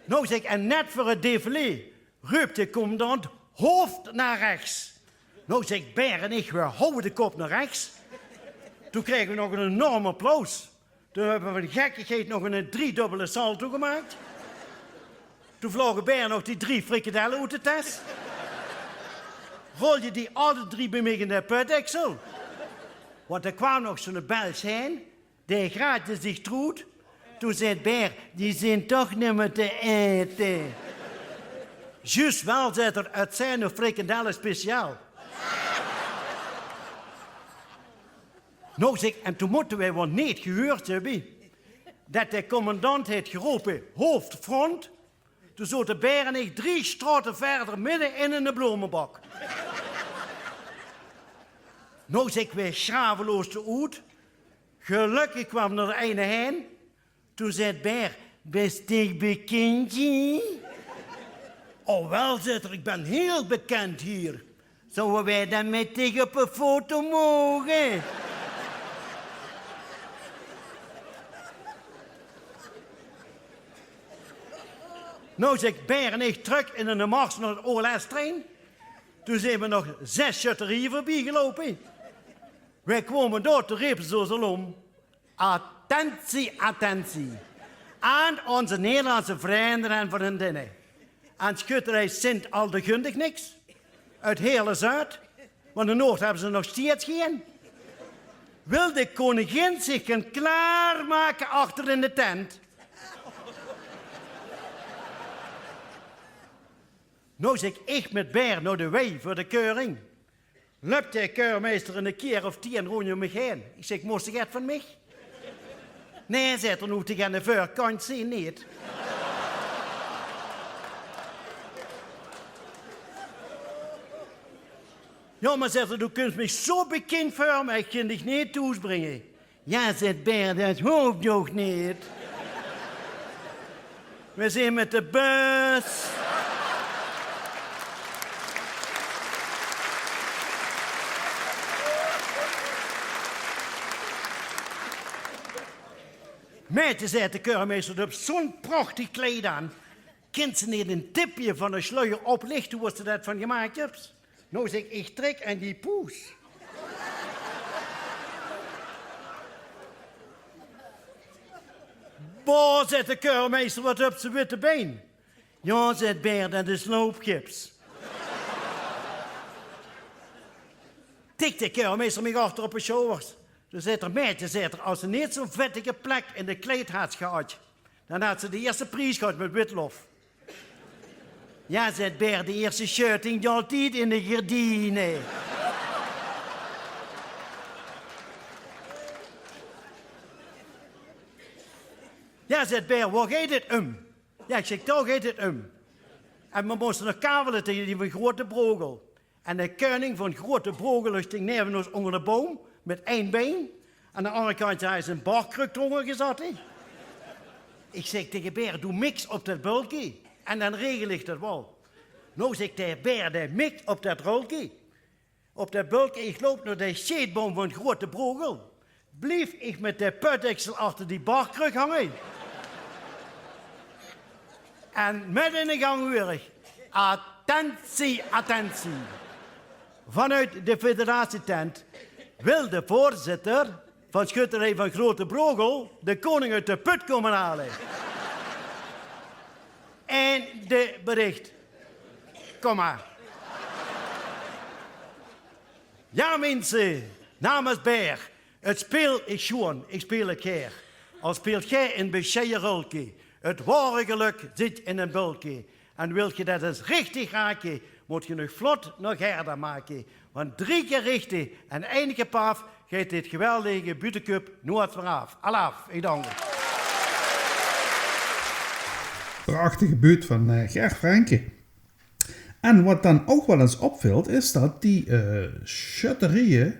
Noe zèk, en net veur 't defilé reup de commandant: "Hoofd naar rechts." Noe zèk, Ber en ich, we houwe de kop nao rechts. Toen krege we nog 'n enorm applaus. Toen höbbe we van gekkigheid nog 'n driedubbele salto gemaak. Toen vloge Ber nog die drie frikandelle oet de tes. Rolde die alle drie bie mich in de pötdeksel. Want d'r kwaam nog zoe'ne Bels haer, dae graatde zich d'roet. Toen zaet Ber: "Die zeen toch nimmer te aete." "Zjus waal," zaet 'r, "'t zeen nog frikandelle speciaal." Noe zèk, en toen mótte weej waal neet gehuurd höbbe det de commandant haet gerope: "Hoofd front." Toen zote Ber en ich drie straote wiejer midde in eine blomebak. Noe zèk, weej sjraveloosde oet. Gelökkig kwaam d'r eine haer. Toen zaet Ber: "Bis dich bekindj hie?" "O waal," zaet 'r, "ich bin hiel bekindj hie. Zouwe weej dan mit dich op de foto moge?" Noe zèk, Ber en ich trök in eine mars nao 't O L S-terrein. Toen zeen we nog zes sjötterieje veurbie geloupe. Weej kwome dao, toen repe ze ós al óm: "Attentie, attentie. Aan onze Nederlandse vrienden en vriendinnen. Aan sjötterie Sint Aldegundig niks. Oet Heerle-Zuid, want in Noord höbbe ze nog steeds gein. Wil de koningin zich gaan klaarmaken achter in de tent." Noe zèk, ich mit Ber nao de wei veur de keuring. Löp de keurmeister 'ne kier of tieën róndj óm mich haer. Ich zèk: "Mós se get van mich?" "Nae," zaet 'r, "noe ich dich aan de veurkantj zeen, neet." "Jao, mer," zaet 'r, "doe kums mich zoe bekindj veur, mer ich kin dich neet thoes bringe." "Jao," zaet Ber, "det hoof ouch neet. Weej zeen mit de bus." "Maedje," zaet de keurmeister, "doe höbs zoe'n prachtig kleid aan. Kins se neet ein tipje van de sluier oplichte, wo se det van gemaak höbs?" Noe zèk, ich trèk aan die poes. "Boah," zaet de keurmeister, "waat höbs se witte bein." "Jao," zaet Ber, "det is loopgips." Tik de keurmeister mich achter op de sjouwers. Toen zaet 'r: "Maedje," zaet 'r, "es se neet zoe'n vettige plek in de kleid hads gehad, dan hads se de ierste pries gehad mit witlof." "Jao," zaet Ber, "de ierste sjötting, die altied in de gerdiene." "Jao," zaet Ber, "wo geit 't óm?" "Jao," ich zèk, "dao geit 't óm." En we móste nog kavele taenge die van Grote Brogel. En de keuning van Grote Brogel, dae sting neve ós ónger de boum mit ein bein. Aan de anger kantj haw hae zien barkruk d'rónger gezatte. Ich zèk taenge Bèr: "Doe miks op det bulke en dan regel ich det waal." Noe, zèk de Bèr, dae mikt op det rölke, op det bulke. Ich loup nao de sjeetboum van Grote Brogel. Blief ich mit de pötdeksel achter die barkrög hange. En midde in de gank huuer ich: "Attentie, attentie. Vanuit de federatietent wil de voorzitter van schutterij van Grote Brogel de koning uit de put komen halen." En de bericht: "Kom maar." Ja, minse, namens Bèr: 't Speel is sjoean, ich speel 't gaer. Al speelt geer ein besjeie rölke, 't waore gelök zit in ein bulke. En wilt geer det ens richtig rake, mót geer nog vlot nog herder make. Want drie kier richtig en ein kier paf geit dit geweldige buutteköp noeats mier aaf. Alaaf, ich dank uch. Prachtige buut van, eh, Ger Frenken. En wat dan ouch waal ins opvilt, is det die, eh, sjötterieje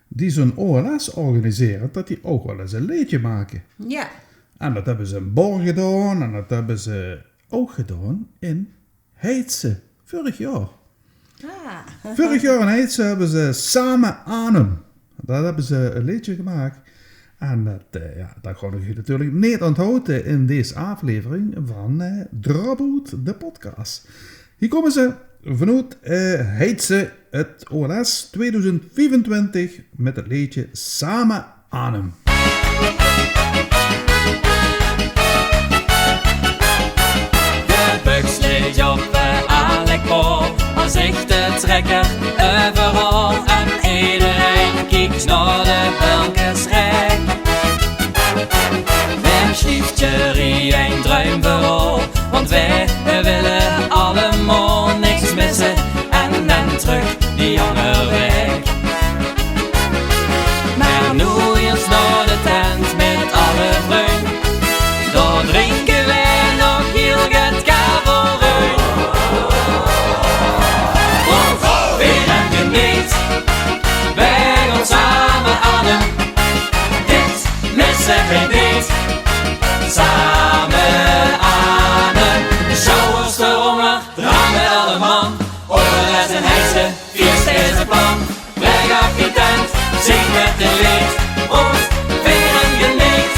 die zo'n O L S organisere, det die ouch waal ins ein leedje make. Ja. En det höbbe ze in Bor gedaon en det höbbe ze ouch gedaon in Heitse, vörig jaor. Ah. Vörig jaor in Heitse höbbe ze Same Anem. Dao höbbe ze ein leedje gemaak. En det, eh, ja, det gaon ich uch natuurlik neet ónthaoje in dees aaflevering van, eh, Drop Oet, de podcast. Hie kómme ze vanoet, eh, Heitse, 't O L S tweeduizend viefentwintig, mit 't leedje Same Anem. De buks ligk op, eh, Alec Paul, as echte trekker euveral. En ederein kiek nao de bulkes rek. Mien sjliefje rie ein druim veural, want veer wille allemaol niks misse. En dan trök die anger waek. Mer noe iers nao de tent mit alle vrun. Dao drinke veer nog hieël get kaverun. Proef, veer en geneet. Veer gaon same aan 'm. Dit misse veer neet. Same aan 'm. Sjouwers d'rónger, drank mit alle man. Oorles en heise. Fieëste is 't plan, brek aaf die tent, zing mit 't leed, proost, veer en geneet.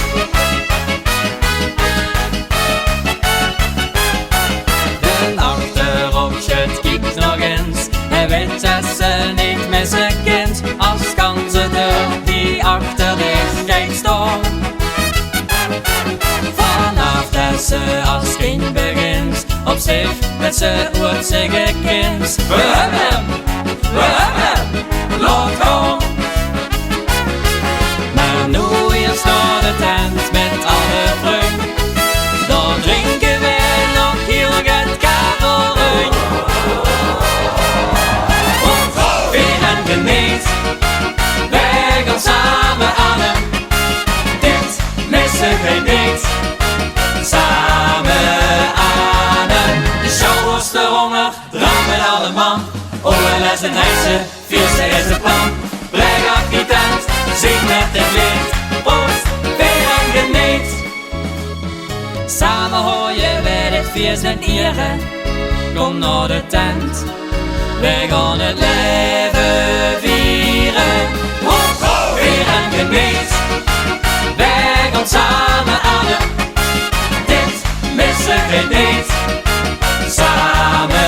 Den achteropzjit kiek nog ins, hae weit det se neet misse kins, as kan ze d'r die achter dich geit staon. Vanaaf det se as kindj begins, op zich det se oets zègke kins: "Veer höbbe 'm, veer höbbe 'm, laot gaon." Mer noe iers nao de tent mit alle vrun. Dao drinke veer nog hieël get kaverun. Proef, veer en geneet. Veer gaon same aan 'm. Dit misse veer neet. Same aan 'm. Sjouwers d'rónger, drank mit alle man. Oorles en heise, fieëste is 't plan. Brek aaf die tent, zing mit 't leed, proost, veer en geneet. Same haoje veer dit fieës in iere. Kóm nao de tent, veer gaon 't laeve viere. Proost, veer en geneet. Veer gaon same aan 'm. Dit misse veer neet. Same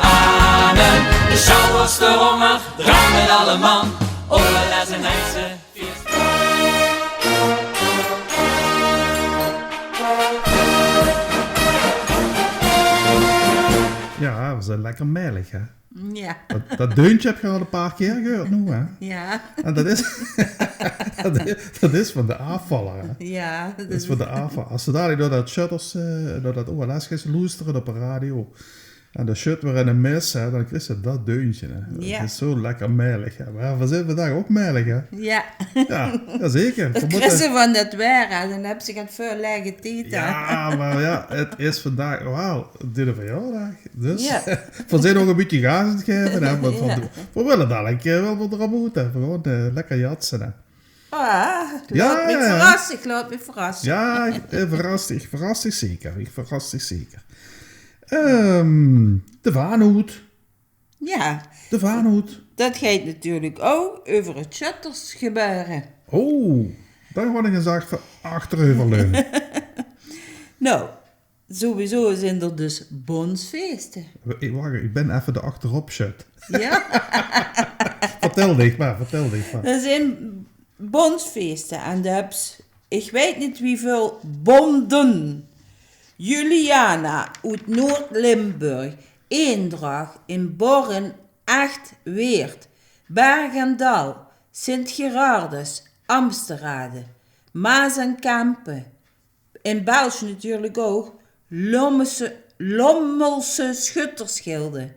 aan 'm. Sjouwers d'rónger, drank mit alle man. Oorles en heise. Ja, det waas lekker melig, hè? Ja. Det, det deuntje höb geer al ein paar kier gehuurd noe, hè? Ja. En det is, det is, det is van de aafvaller, hè? Ja, det is van de aafvaller. As ze dalik door det sjötters, eh, door det O L S geis loestere op de radio, en dan sjut weer in de mis, hè, dan kriegs se det deuntje, hè. Ja. Det is zo lekker melig, hè. Mer veer zeen vandaag ouch melig, hè. Ja. Ja, ja, zeker. Det kriegs se van det waer, hè. Dan höbs se get väöl laege tied, hè. Ja, mer ja, 't is vandaag waal diene verjaordaag. Dus veer zeen nog ein bietje gaas aan 't gaeve, hè. Want veer, veer wille dalik, eh, waal weer d'rop oet, hè. Veer gaon, eh, lekker jatse, hè. Ah, ja, laot mich verrasse, ich laot mich verrasse. Ja, ich, eh, verras dich, ich verras dich zeker, ich verras dich zeker. Ehm, de vaanhoed. Ja. De vaanhoed. Dat geit natuurlik ouch euver 't sjöttersgebeure. Oh, dao wol ich ins ech veur achtereuver leune. Nou, sowieso zeen d'r dus bónsfeeste. Ich, wach, ich bin effe d'r achterop sjöt. Ja? Vertèl dich mer, vertèl dich mer. D'r zeen bónsfeeste en de höbs, ich weit neet wieväöl bónde. Juliana oet Noord-Limburg, Eendrach, in Borren, Echt, Weert, Berg en Dal, Sint-Gerardus, Amsterrade, Maas en Kempen, in Belsj natuurlik ouch, Lommelse, Lommelse Schuttersgilde,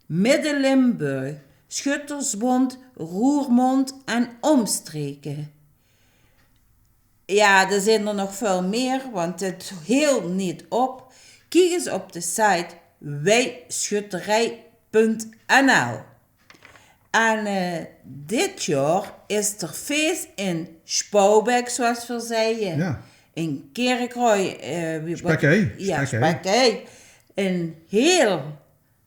Midde-Limburg, Schuttersbond Roermond en Omstreken. Ja, d'r zeen d'r nog väöl mier, want 't hilt neet op. Kiek ins op de site wijschutterij punt n l. En, eh, dit jaor is d'r fees in Spouwbeek, zoeas v'r zeie. Ja. In Kirchroa, eh, wie, wat, Spekkereej, ja, Spekkereej. Spekkereej. In Heel,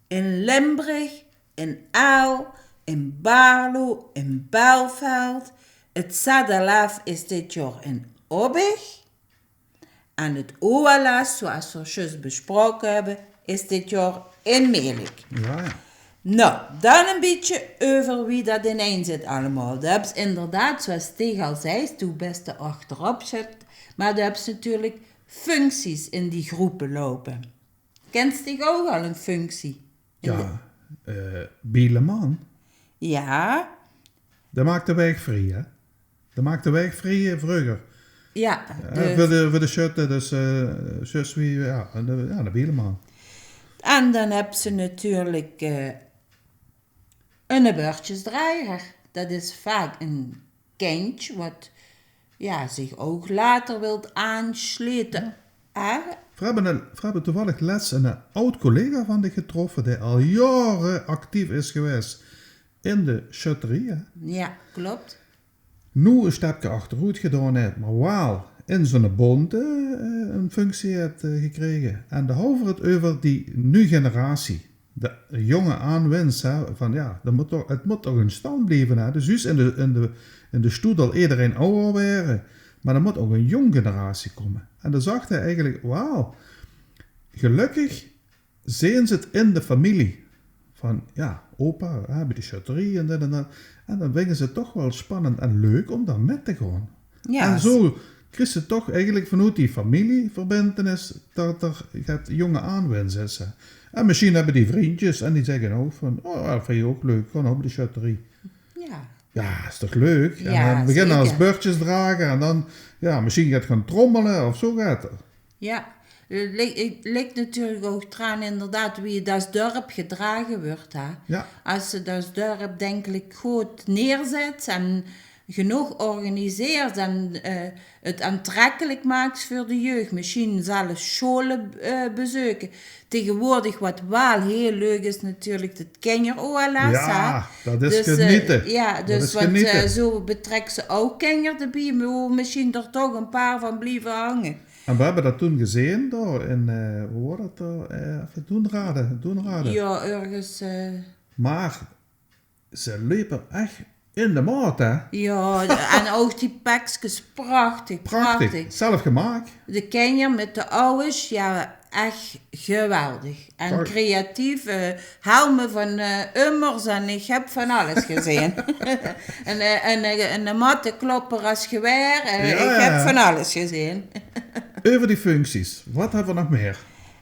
in Limbrich, in Aal, in Baarlo, in Belfeld. 't Zadalaaf is dit jaor in Obbich. En 't Oalas, zoeas v'r zjus besproke höbbe, is dit jaor in Melik. Ja, ja. Nou, dan e bietje euver wie dat inein zit allemaol. Doe höbs inderdaad, zoeas Tig al zeis, doe bès d'r achterop zit, mer doe höbs natuurlik functies in die groepe loupe. Kins dich ouch al 'n functie? Ja, eh, bieleman. Ja. Dae maak de waeg vrie, hè? Dae maak de waeg vrie, eh, vreuger. Ja, ja, de veur de, veur de sjötte, dus, eh, zjus wie, ja, de, ja, de bieleman. En dan höbs se natuurlik, eh, 'ne bördjesdrager. Dat is vaak e kindj wat, ja, zich ouch later wilt aansjlete. Ja. Hè? V'r höbbe 'n, v'r höbbe toevallig lèts 'n aod-collega van dich getroffe, dae al jaore actief is gewaes in de sjötterie, hè? Ja, klop. Noe e sjtepke achteroet gedaon haet, mer waal in zoe'n bónd, eh, 'n functie haet, eh, gekrege. En dao hawwe v'r 't euver, die nuuj generatie. De jónge aanwins, hè, van ja, d'r mót toch, 't mót toch in stand blieve, hè. Dus zjus in de, in de, in de stoet zal ederein awwer waere, mer d'r mót ouch 'n jóng generatie kómme. En dao zag hae eigelik, waal, gelökkig zeen ze 't in de femilie. Van, ja, opa, hè, bie de sjötterie en dit en dat. En dan vinge ze 't toch waal spannend en leuk óm dao mit te gaon. Ja, en zoe kriegs se toch eigelik vanoet die femilieverbintenis dat d'r get jónge aanwins is, hè. En mesjiens höbbe die vrundjes en die zègke ouch van: "Oh, dat vinj ich ouch leuk, gaon op de sjötterie." Ja. Ja, is toch leuk? En ja, dan beginne zeker. Als bördjesdrager en dan, ja, mesjiens get gaon trommele of zoe get. Ja, 't lik, 't lik natuurlik ouch draan inderdaad wie 't es dörp gedrage wuuert, hè. Ja. Es se 't es dörp, dink ik, good neerzets en genóg organiseers en, eh, 't aantrekkelik maaks veur de jeug, mesjiens zelfs sjoele, eh, bezeuke. Taegewoordig, wat waal hiel leuk is natuurlik, dat kinjer-O L S, hè. Ja, dat is geniete. Ja, dus wat, eh, zoe betrèks se ouch kinjer d'rbie, wo mesjiens d'r toch e paar van blieve hange. En we höbbe dat toen gezeen, dao in, eh, wo waor dat dao? Eh, effe, Doenrade, Doenrade. Ja, örges, eh. Mer ze lepe ech in de maot, hè? Ja, en ouch die pekskes, prachtig, prachtig. Zelf gemaak. De kinjer mit de awwers, ja, ech geweldig. En creatief, eh, helme van, eh, ummers en ich höb van alles gezeen. En, eh, en, eh, en 'ne matteklopper es gewaer, eh, ich höb van alles gezeen. Euver die functies, wat höbbe v'r nog mier?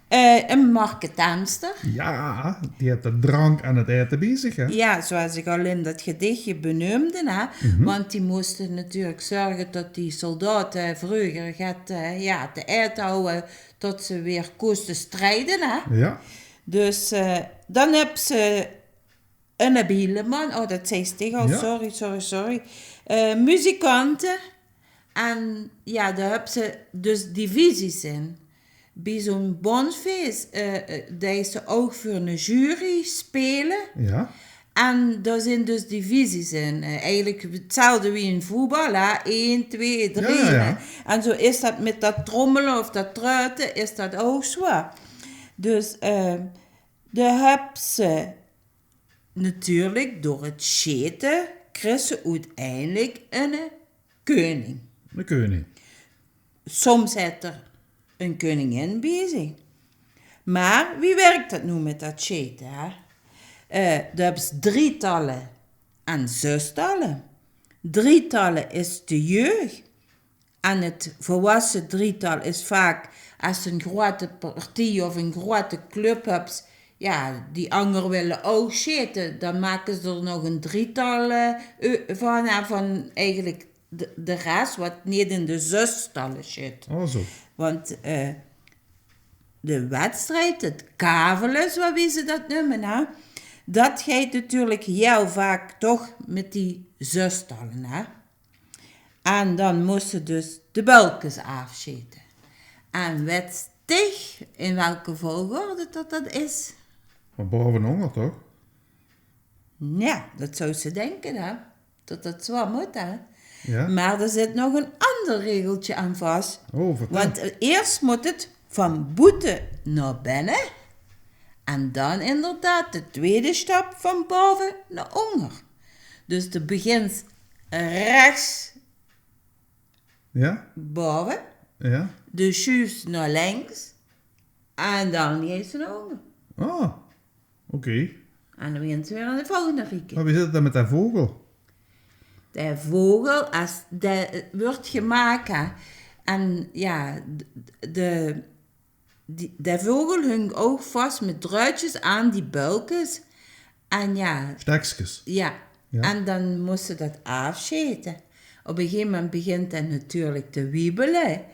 Eh, 'n marketenster. Ja, die haet de drank en 't aete bie zich, hè? Ja, zoeas ich al in dat gedichje beneumde, hè. Want die móste natuurlik zörge dat die soldaote vreuger get, eh, ja, te aete houwe, tot ze weer kóste sjtrieje, hè. Ja. Dus, eh, dan höbs se 'ne bieleman, oh, dat zeis ich al, sorry, sorry, sorry. Eh, muzikante en, ja, dao höbs se dus divisies in. Bie zoe'n bónsfees, eh, eh, deis se ouch veur 'ne jury speule. Ja. En dao zeen dus divisies in. Eh, eigelik 'tzelfde wie in voetbal, hè. Ein, twee, drie, hè. En zoe is dat mit dat trommele of dat truite, is dat ouch zoe. Dus, eh, de höbs se natuurlik door 't sjete, kriegs se oeteindelik 'ne keuning. De keuning. Soms haet 'r 'n keuningin bie zich. Mer wie wirk dat noe mit dat sjete, hè? Eh, de höbs drietalle en zöstalle. Drietalle is de jeug. En 't volwasse drietal is vaak, es se 'n groeate partie of 'n groeate club höbs, jao, die anger wille ouch sjete, dan make ze d'r nog 'n drietal, eh, eu-, van, eh, van eigelik de, de res wat neet in de zöstalle zit. Oh, zo. Want, eh, de wedstrijd, 't kavele, zoe wie ze dat neume, hè, dat geit natuurlik hiel vaak toch mit die zöstalle, hè. En dan mós se dus de bölkes aafsjete. En wèts dich in welke volgorde dat dat is? Van baove nao ónger, toch? Jao, dat zouws se dinke, hè. Dat dat zoe mót, hè. Jao. Mer d'r zit nog 'n anger regeltje aan vas. Oh, vertèl. Want, eh, iers mót 't van boete nao binne. En dan inderdaad de twiede stap van baove nao ónger. Dus de begins rechs Jao? baove. Jao. De sjuufs nao links. En dan geis se nao ónger. Ah, oké. En dan begins se weer aan de volgende rieke. Mer wie zit 't dan mit dae vogel? De vogel, es de, wuuert gemaak, hè. En jao, de, de, die, de vogel hung ouch vas mit druidjes aan die bölkes. En jao. Stekskes. Jao. Jao. En dan mós se dat aafsjete. Op e gegeve moment begint 't natuurlik te wiebele.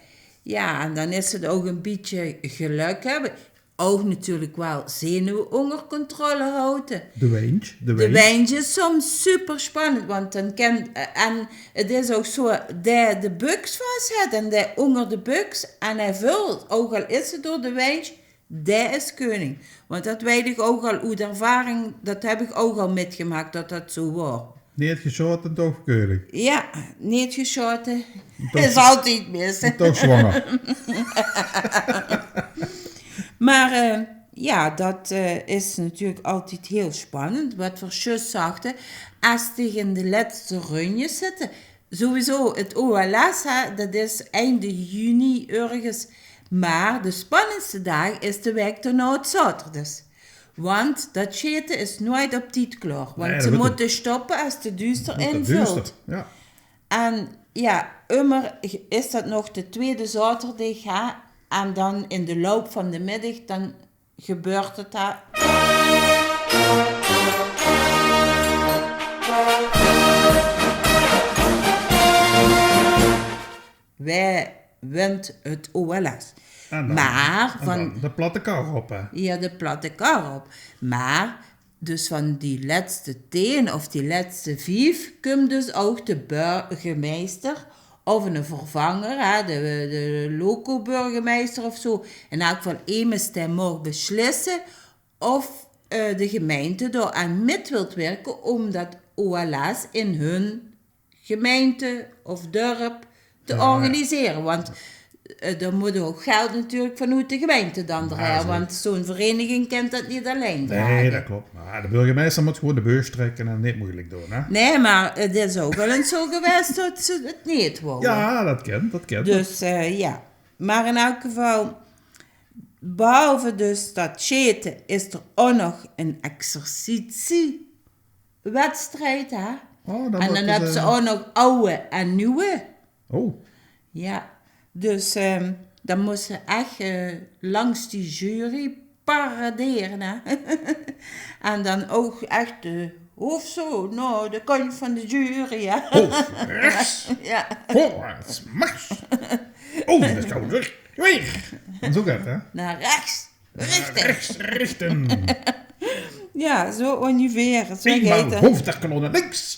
Jao, en dan is 't ouch e bietje gelök höbbe. Ouch natuurlik waal zenuwe ónger controle haoje. De windj, de De windj. windj is soms super spannend, want dan kan, eh, en 't is ouch zoe, dae de buks vas haet en dae ónger de buks en hae vult, ouch al is 't door de windj, dae is keuning. Want dat weit ich ouch al oet ervaring, dat höb ich ouch al mitgemaak, dat dat zoe waor. Neet gesjaote, toch keuning. Jao, neet gesjaote. Toch, is altied mis. Toch zwanger. Mer, eh, jao, dat, eh, is natuurlik altied hiel spannend. Wat v'r zjus zagte, es dich in de lètste rundjes zitte, sowieso 't O L S, hè, dat is einde juni örges. Mer de spannendste daag is de waek daonao, 't zaoterdes. Want dat sjete is noeit op tied klaor. Want Nae, ze dat mótte stoppe es 't duuster invult. Jao. En jao, ummer is dat nog de twiede zaoterdig, hè. En dan in de loup van de middig, dan gebeurt 't, hè. Wae wint 't O L S? En dan, Mer en van dan de platte kar op, hè? Jao, de platte kar op. Mer dus van die lètste tieën of die lètste vief kump dus ouch de burgemeister of 'ne vervanger, hè, de, de loco-burgemeister of zoe. In elk geval emes dae maag beslisse of, eh, de gemeinte dao aan mit wilt wirke óm dat O L S in hun gemeinte of dörp te organisere. Want, eh, d'r mót ouch geld natuurlik vanoet de gemeinte dan d'rhaer, want zoe'n vereniging kint dat neet allein drage. Nae, dat klop. Mer de burgemeister mót gewoen de beurs trèkke en neet meujelik doon, hè? Nae, mer 't is ouch al ins zoe gewaes dat ze 't neet wouwe. Jao, dat kint, dat kint. Dus, eh, jao. Mer in elk geval, behalve dus dat sjete is d'r ouch nog 'n exercitie wedstrijd, hè. Oh, dan En dan höbs se ouch nog aw en nuuj. Oh. Jao. Dus, ehm, dan mós se ech, eh, langs die jury paradere, hè. En dan ouch ech de hoof zoe nao de kantj van de jury, hè. Hoof rechs. Jao. Voorwaarts, mars. Over de schouder. Weer. En zoe geit 't, hè? Nao rechs. Richten. Rechts richten. Jao, zoe óngeveer. Zoe Eenmaal geit 't. Hoofd der kolonne links.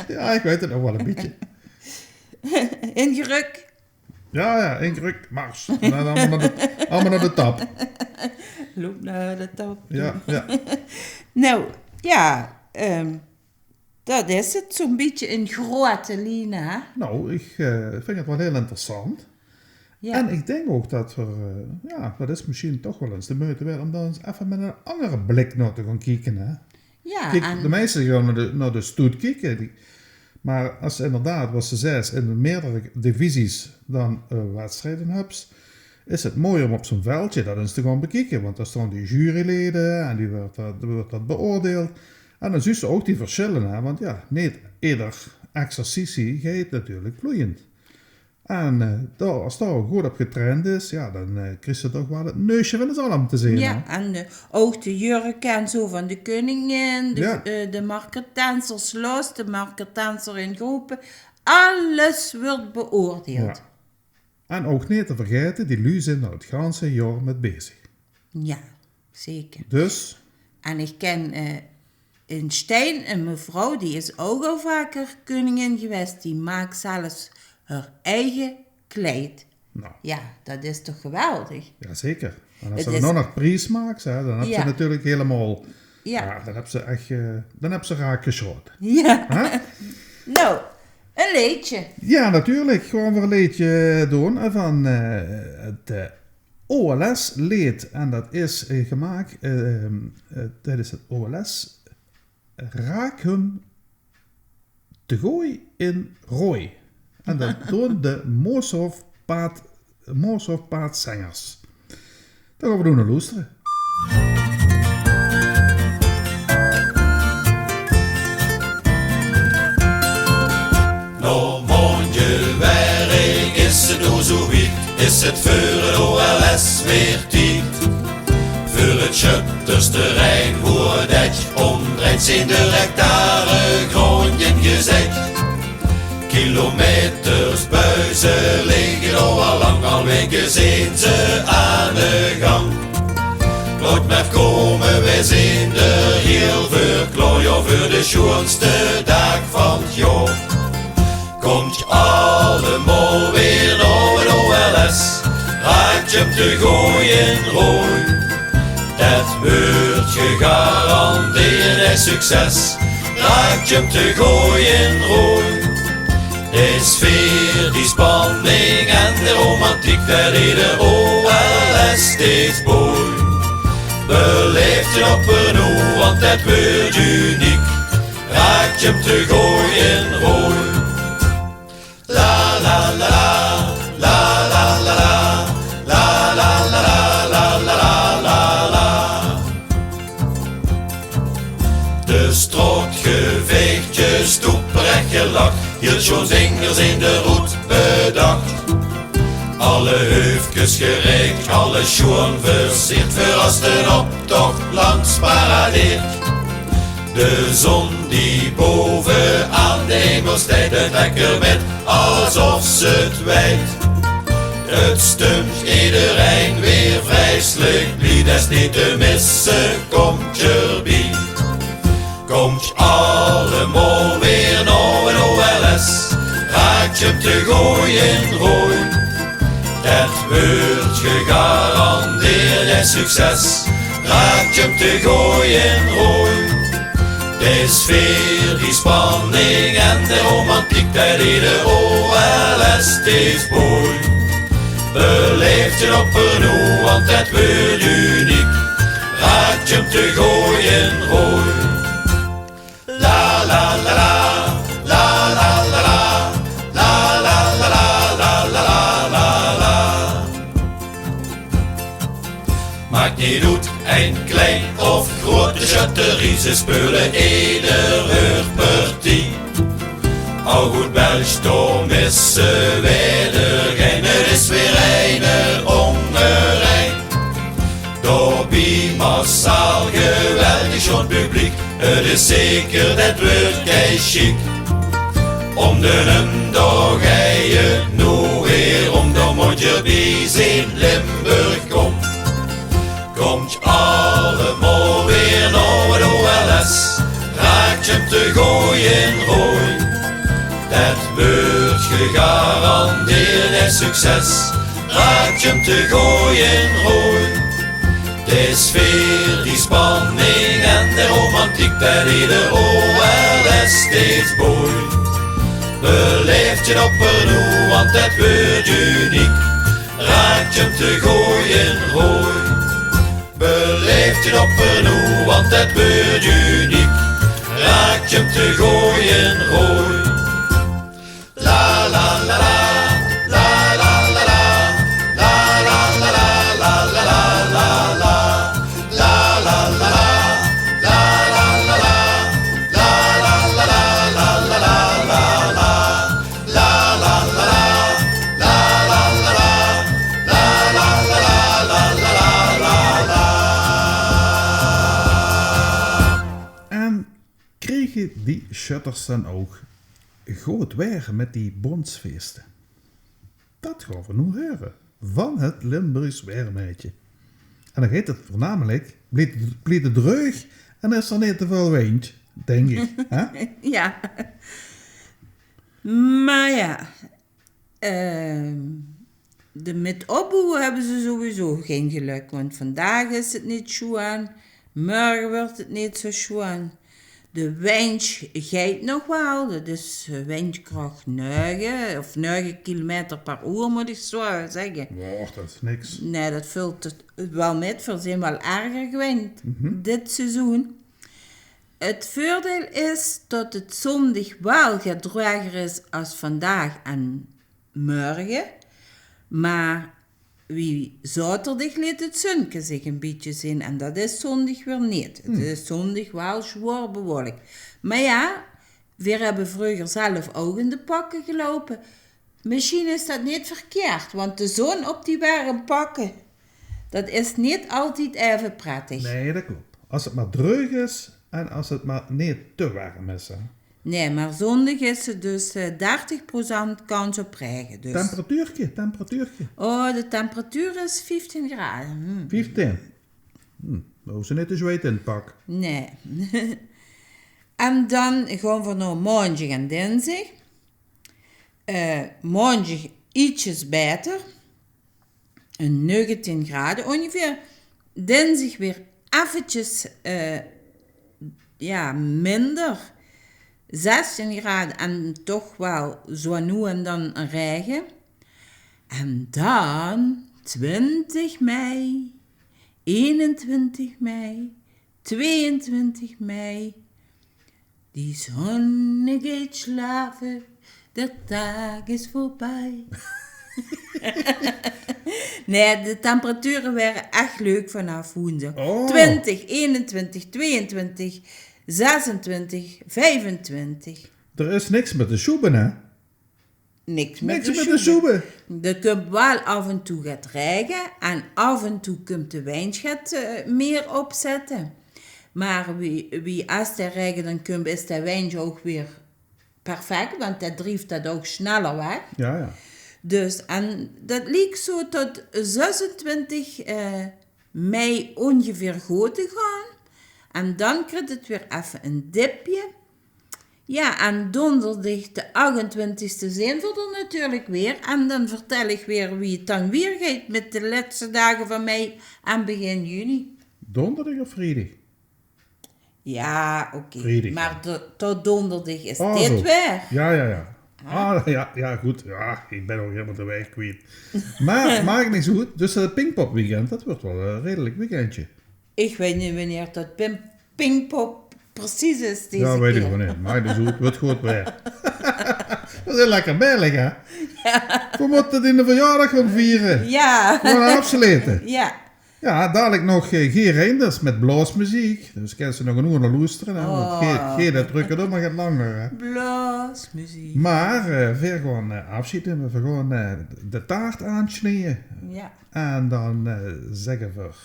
Jao, ich weit 't nog waal e bietje. Ingerök. Jao, jao, ingerök, mars. En dan allemaol nao de, allemaol nao de tap. Loup nao de tap. Jao, jao. Noe, Jao, ehm, dat is 't zoe'n bietje in grote liene, hè? Nou, ich, eh, vinj 't waal hiel interessant. Jao. En ich dink ouch dat v'r, eh, jao, dat is mesjien toch waal ins de meujte waerd óm dao ins effe mit 'nen angere blik nao te gaon kieke, hè? Jao, kiek, en de meiste gaon nao de, nao de stoet kieke. Die, mer es se inderdaad, wat se zaes, in meerdere divisies dan, eh, wedstrieje höbs, is 't mooi óm op zoe'n veldje dat ins te gaon bekieke. Want dao staon die jurylede en die weurt dat, weurt dat beoordeeld. En dan zuus se ouch die versjille, hè. Want jao, neet eder exercitie geit natuurlik vloeiend. En, eh, dao, es dao good op getraind is, jao, dan, eh, kriegs se toch waal 't neusje van de zalm te zeen, hè? Jao, en, eh, ouch de jurke en zoe van de keuningin, de, jao, eh, de marketensers los, de marketenser in gróppe. Alles weurt beoordeeld. Jao. En ouch neet te vergaete, die luuj zeen dao 't ganse jaor mit bezig. Jao, zeker. Dus? En ich ken, eh, in Stein, ein mevrouw, die is ouch al vaker keuningin gewaes, die maak zelfs häör eige kleid. Nou. Jao, dat is toch geweldig? Jao, zeker. En es se dan nog pries maaks, hè, dan höbs se natuurlik hielemaol, jao, dan höbs se ech, eh, dan höbs se raak gesjaote. Jao. Hè? Nou, ein leedje. Jao, natuurlik. Gaon v'r ein leedje doon van, eh, 't, eh, O L S-leed. En dat is, eh, gemaak, eh, eh, tijdens 't O L S. Raak 'm te gooj in rooj. En dat doon de Mooshoofpaad, Mooshoofpaadzengers. Dan gaon v'r d'r nao loestere. Nao maondje werk is 't noe zoe wied, is 't veur 't O L S weer tied. Veur 't sjöttersterrein woort det ómdreid, zeen d'r hectare gróndj ingezèk. Kilometers buize ligke d'r al lang, al weke zeen ze aan de gang. Laot mer kómme, veer zeen d'r hiel veur klaor, jao, veur de sjoonste daag van 't jaor. Kómtj allemaol weer nao 't O L S, raak 'm te gooj in rooj. Det weurt gegarandeerd ein succes, raak 'm te gooj in rooj. De sfeer, die spanning en de romantiek, det deej d'r O L S steeds booj. Beleef 't oppernoe, want det weurt uniek. Raak 'm te gooj in rooj. La, la, la, la. La, la, la, la. De straotgevechtjes, stoeprech gelach, hiel sjoon zingers in de roet bedach. Alle heufkes gereik, alles sjoon verseerd, veur as d'n optoch langs paradeert. De zon die bove aan de hemel steit, 't lekker mit, asof ze 't weit. 't Stumtj ederein weer vrieslik blie, det is neet te misse, kómtj d'r bie. Kómtj allemaol weer nao 't O L S, raak 'm te gooj in rooj. Det weurt gegarandeerd ein succes, raak 'm te gooj in rooj. De sfeer, die spanning en de romantiek, det deej d'r O L S steeds booj. Beleef 't oppernoe, want det weurt uniek. Raak 'm te gooj in rooj. La, la, la, la. La, la, la, la. La, la, la, la. Maak neet oet, ein klein of groot, de sjötterie, ze speule eder häör partie. Al good Belsj, dao misse veer d'r gein, 't is weer eine óngerein. Daobie massaal geweldig sjoon publiek, 't is zeker, det weurt kei sjiek. Óm d'n umdaag geit 't noe weer óm, dao mót d'r bie zeen, Limburg kómtj. Kómtj allemaol weer nao 't O L S, raak 'm te gooj in rooj. Det weurt gegarandeerd ein succes, raak 'm te gooj in rooj. De sfeer, die spanning en de romantiek, det is de O L S steeds boei. Beleef 't op 't noe, want det weurt uniek. Raak 'm te gooj in rooj. Beleef 't op 't noe, want det weurt uniek. Raak 'm te gooj in rooj. La la la la, la la la la, la la la la. En kriege die sjötters dan ouch good waer mit die bóndsfeeste? Dat gaon v'r noe heure van het Limburgs waermaedje. En dan geit het veurnamelik, blief, blief het dreug en is d'r neet te väöl windj, dink ich, hè? Jao. Mer jao, eh, de, mit opboewe höbbe ze sowieso gein gelök, want vandaag is het neet sjoean, mörge wuuert het neet zo sjoean. De windj geit nog waal, det is, eh, windjkrach nuge of nuge kilometer per oer, mót ich zo zègke. Och, det is niks. Nae, det vèlt waal mit, v'r zeen waal erger gewend dit seizoen. Het veurdeil is det het zóndig waal get dreger is as vandaag en mörge, mer wie zaoterdig leet het zunke zich ein bietje zeen en det is zóndig weer neet. Het is zóndig waal zwaor bewolk. Mer jao, veer höbbe vreuger zelf ouch in de pakke geloupe. Mesjien is det neet verkeerd, want de zon op die werm pakke, det is neet altied effe prettig. Nae, det klop. As het mer dreug is en as het mer neet te werm is, hè. Nae, mer zóndig is het dus, eh, dertig procent kans op raege, dus. Temperatuurke, temperatuurke. Oh, de temperatuur is vieftien grade. Hm. Vieftien. Hm, dan hoof ze neet te zweite in het pak. Nae. En dan gaon v'r nao maondig en dinsdig. Eh, maondig ietsjes baeter. Ein negentien grade óngeveer. Dinsdig weer effetjes, eh, jao, minder. Zestien grade en toch waal zo noe en dan ein raege. En dan twintig mei, einentwintig mei, tweeëntwintig mei. Die zon geit sjlaope, de daag is veurbie. Nae, de temperature waere ech leuk vanaaf woensdig. Oh. Twintig, einentwintig, tweeëntwintig, zesentwintig, viefentwintig. D'r is niks mit te sjoebe, hè? Niks mit te sjoebe. D'r kump waal aaf en toe get raege en aaf en toe kump de windj get, eh, mieë opzètte. Mer wie, wie es de raege dan kump, is de windj ouch weer perfek, want dae drief det ouch sneller weg. Jao, jao. Dus, en det liek zo tot zesentwintig, eh, mei óngeveer good te gaon. En dan kriet het weer effe ein dipje. Jao, en dónderdig de achtentwintigste zeen v'r d'r natuurlik weer. En dan vertèl ich weer wie het dan weer geit mit de lètste daag van mei en begin juni. Dónderdig of vriedig? Jao, oké. Vriedig, mer jao. Tot, tot dónderdig is dit weer. Jao, jao, jao. Ah, jao, jao, good. Jao, ich bön ouch hielemaol de waeg kwiet. Mer maak niks oet. Dus, eh, Pinkpop weekend, det wuuert waal ein redelik weekendje. Ich weit neet wienie det Pim-, Pinkpop precies is deze kier. Jao, weit ich ouch neet. Mer det is good, wuuert good weer. Det is lekker billig, hè? Jao. Veer mótte die verjaordaag gaon viere. Jao. Gewoon aafslete. Jao. Jao, dalik nog, eh, Geer Reinders mit blaosmeziek. Dus kins se nog ein oer nao loestere, hè, want Geer, Geer, det druk 't ummer get langer, hè. Blaosmeziek. Mer, eh, veer gaon, eh, aafsjeid numme. Veer gaon, eh, de taart aansnieje. Jao. En dan, eh, zègke veer: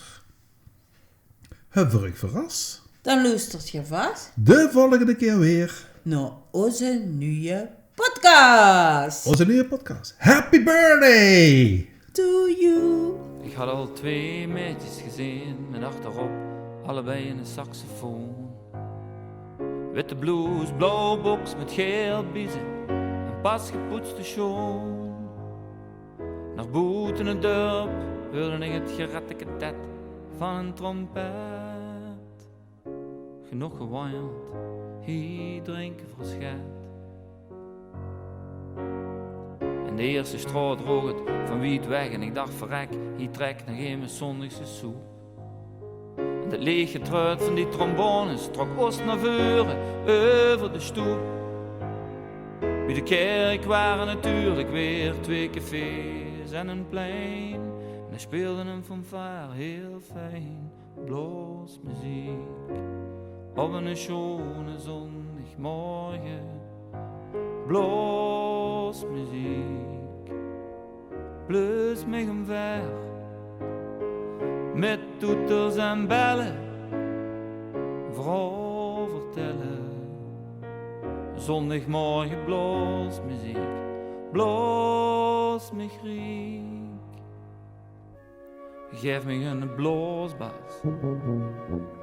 Höbbe v'r uch verras? Dan loestert geer vas de volgende kier weer nao ózze nuje podcast. Ózze nuje podcast. Happy birthday to you. Ich had al twee maedjes gezeen mit achterop allebei eine saxofoon. Witte bloes, blauw boks mit geel biezen en pas gepoetste sjoon. Nog boete 't dörp heurde ich 't geratteke-tet van ein trompet. Genóg gewanjeld, hie drinke v'r ós get. En de ierste straot rook 't van wied weg en ich dach: verrek, hie trèk nog emes zóndigs de soep. En det leeg getruut van die trombones trok ós nao veure euver de stoep. Bie de kèrk wore natuurlik weer twee cafés en ein plein. En dao speelde ein fanfaar hiel fijn. Blaosmeziek op eine sjoone zóndigmorge. Blaosmeziek. Blaos mich ómver mit toeters en belle. Veural vertelle. Zóndigmorge blaosmeziek. Blaos mich riek. Gaef mich eine blaosbas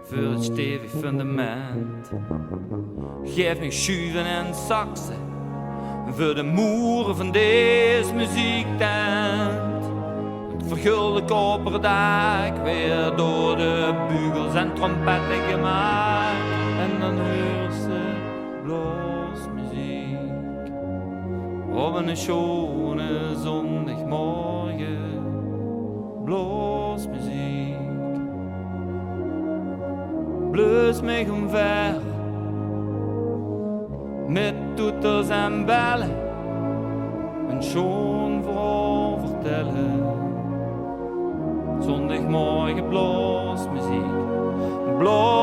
veur 't stevig fundament. Gaef mich sjuve en sakse veur de moere van dees meziektent. 't Vergulde koperdaak weer door de bugels en trompette gemaak. En dan heurs se blaosmeziek op eine sjoone zóndigmorge. Blaosmeziek. Blaos mich ómver mit toeters en belle. Ein sjoon verhaol vertelle. Zóndigmorge blaosmeziek. Blaos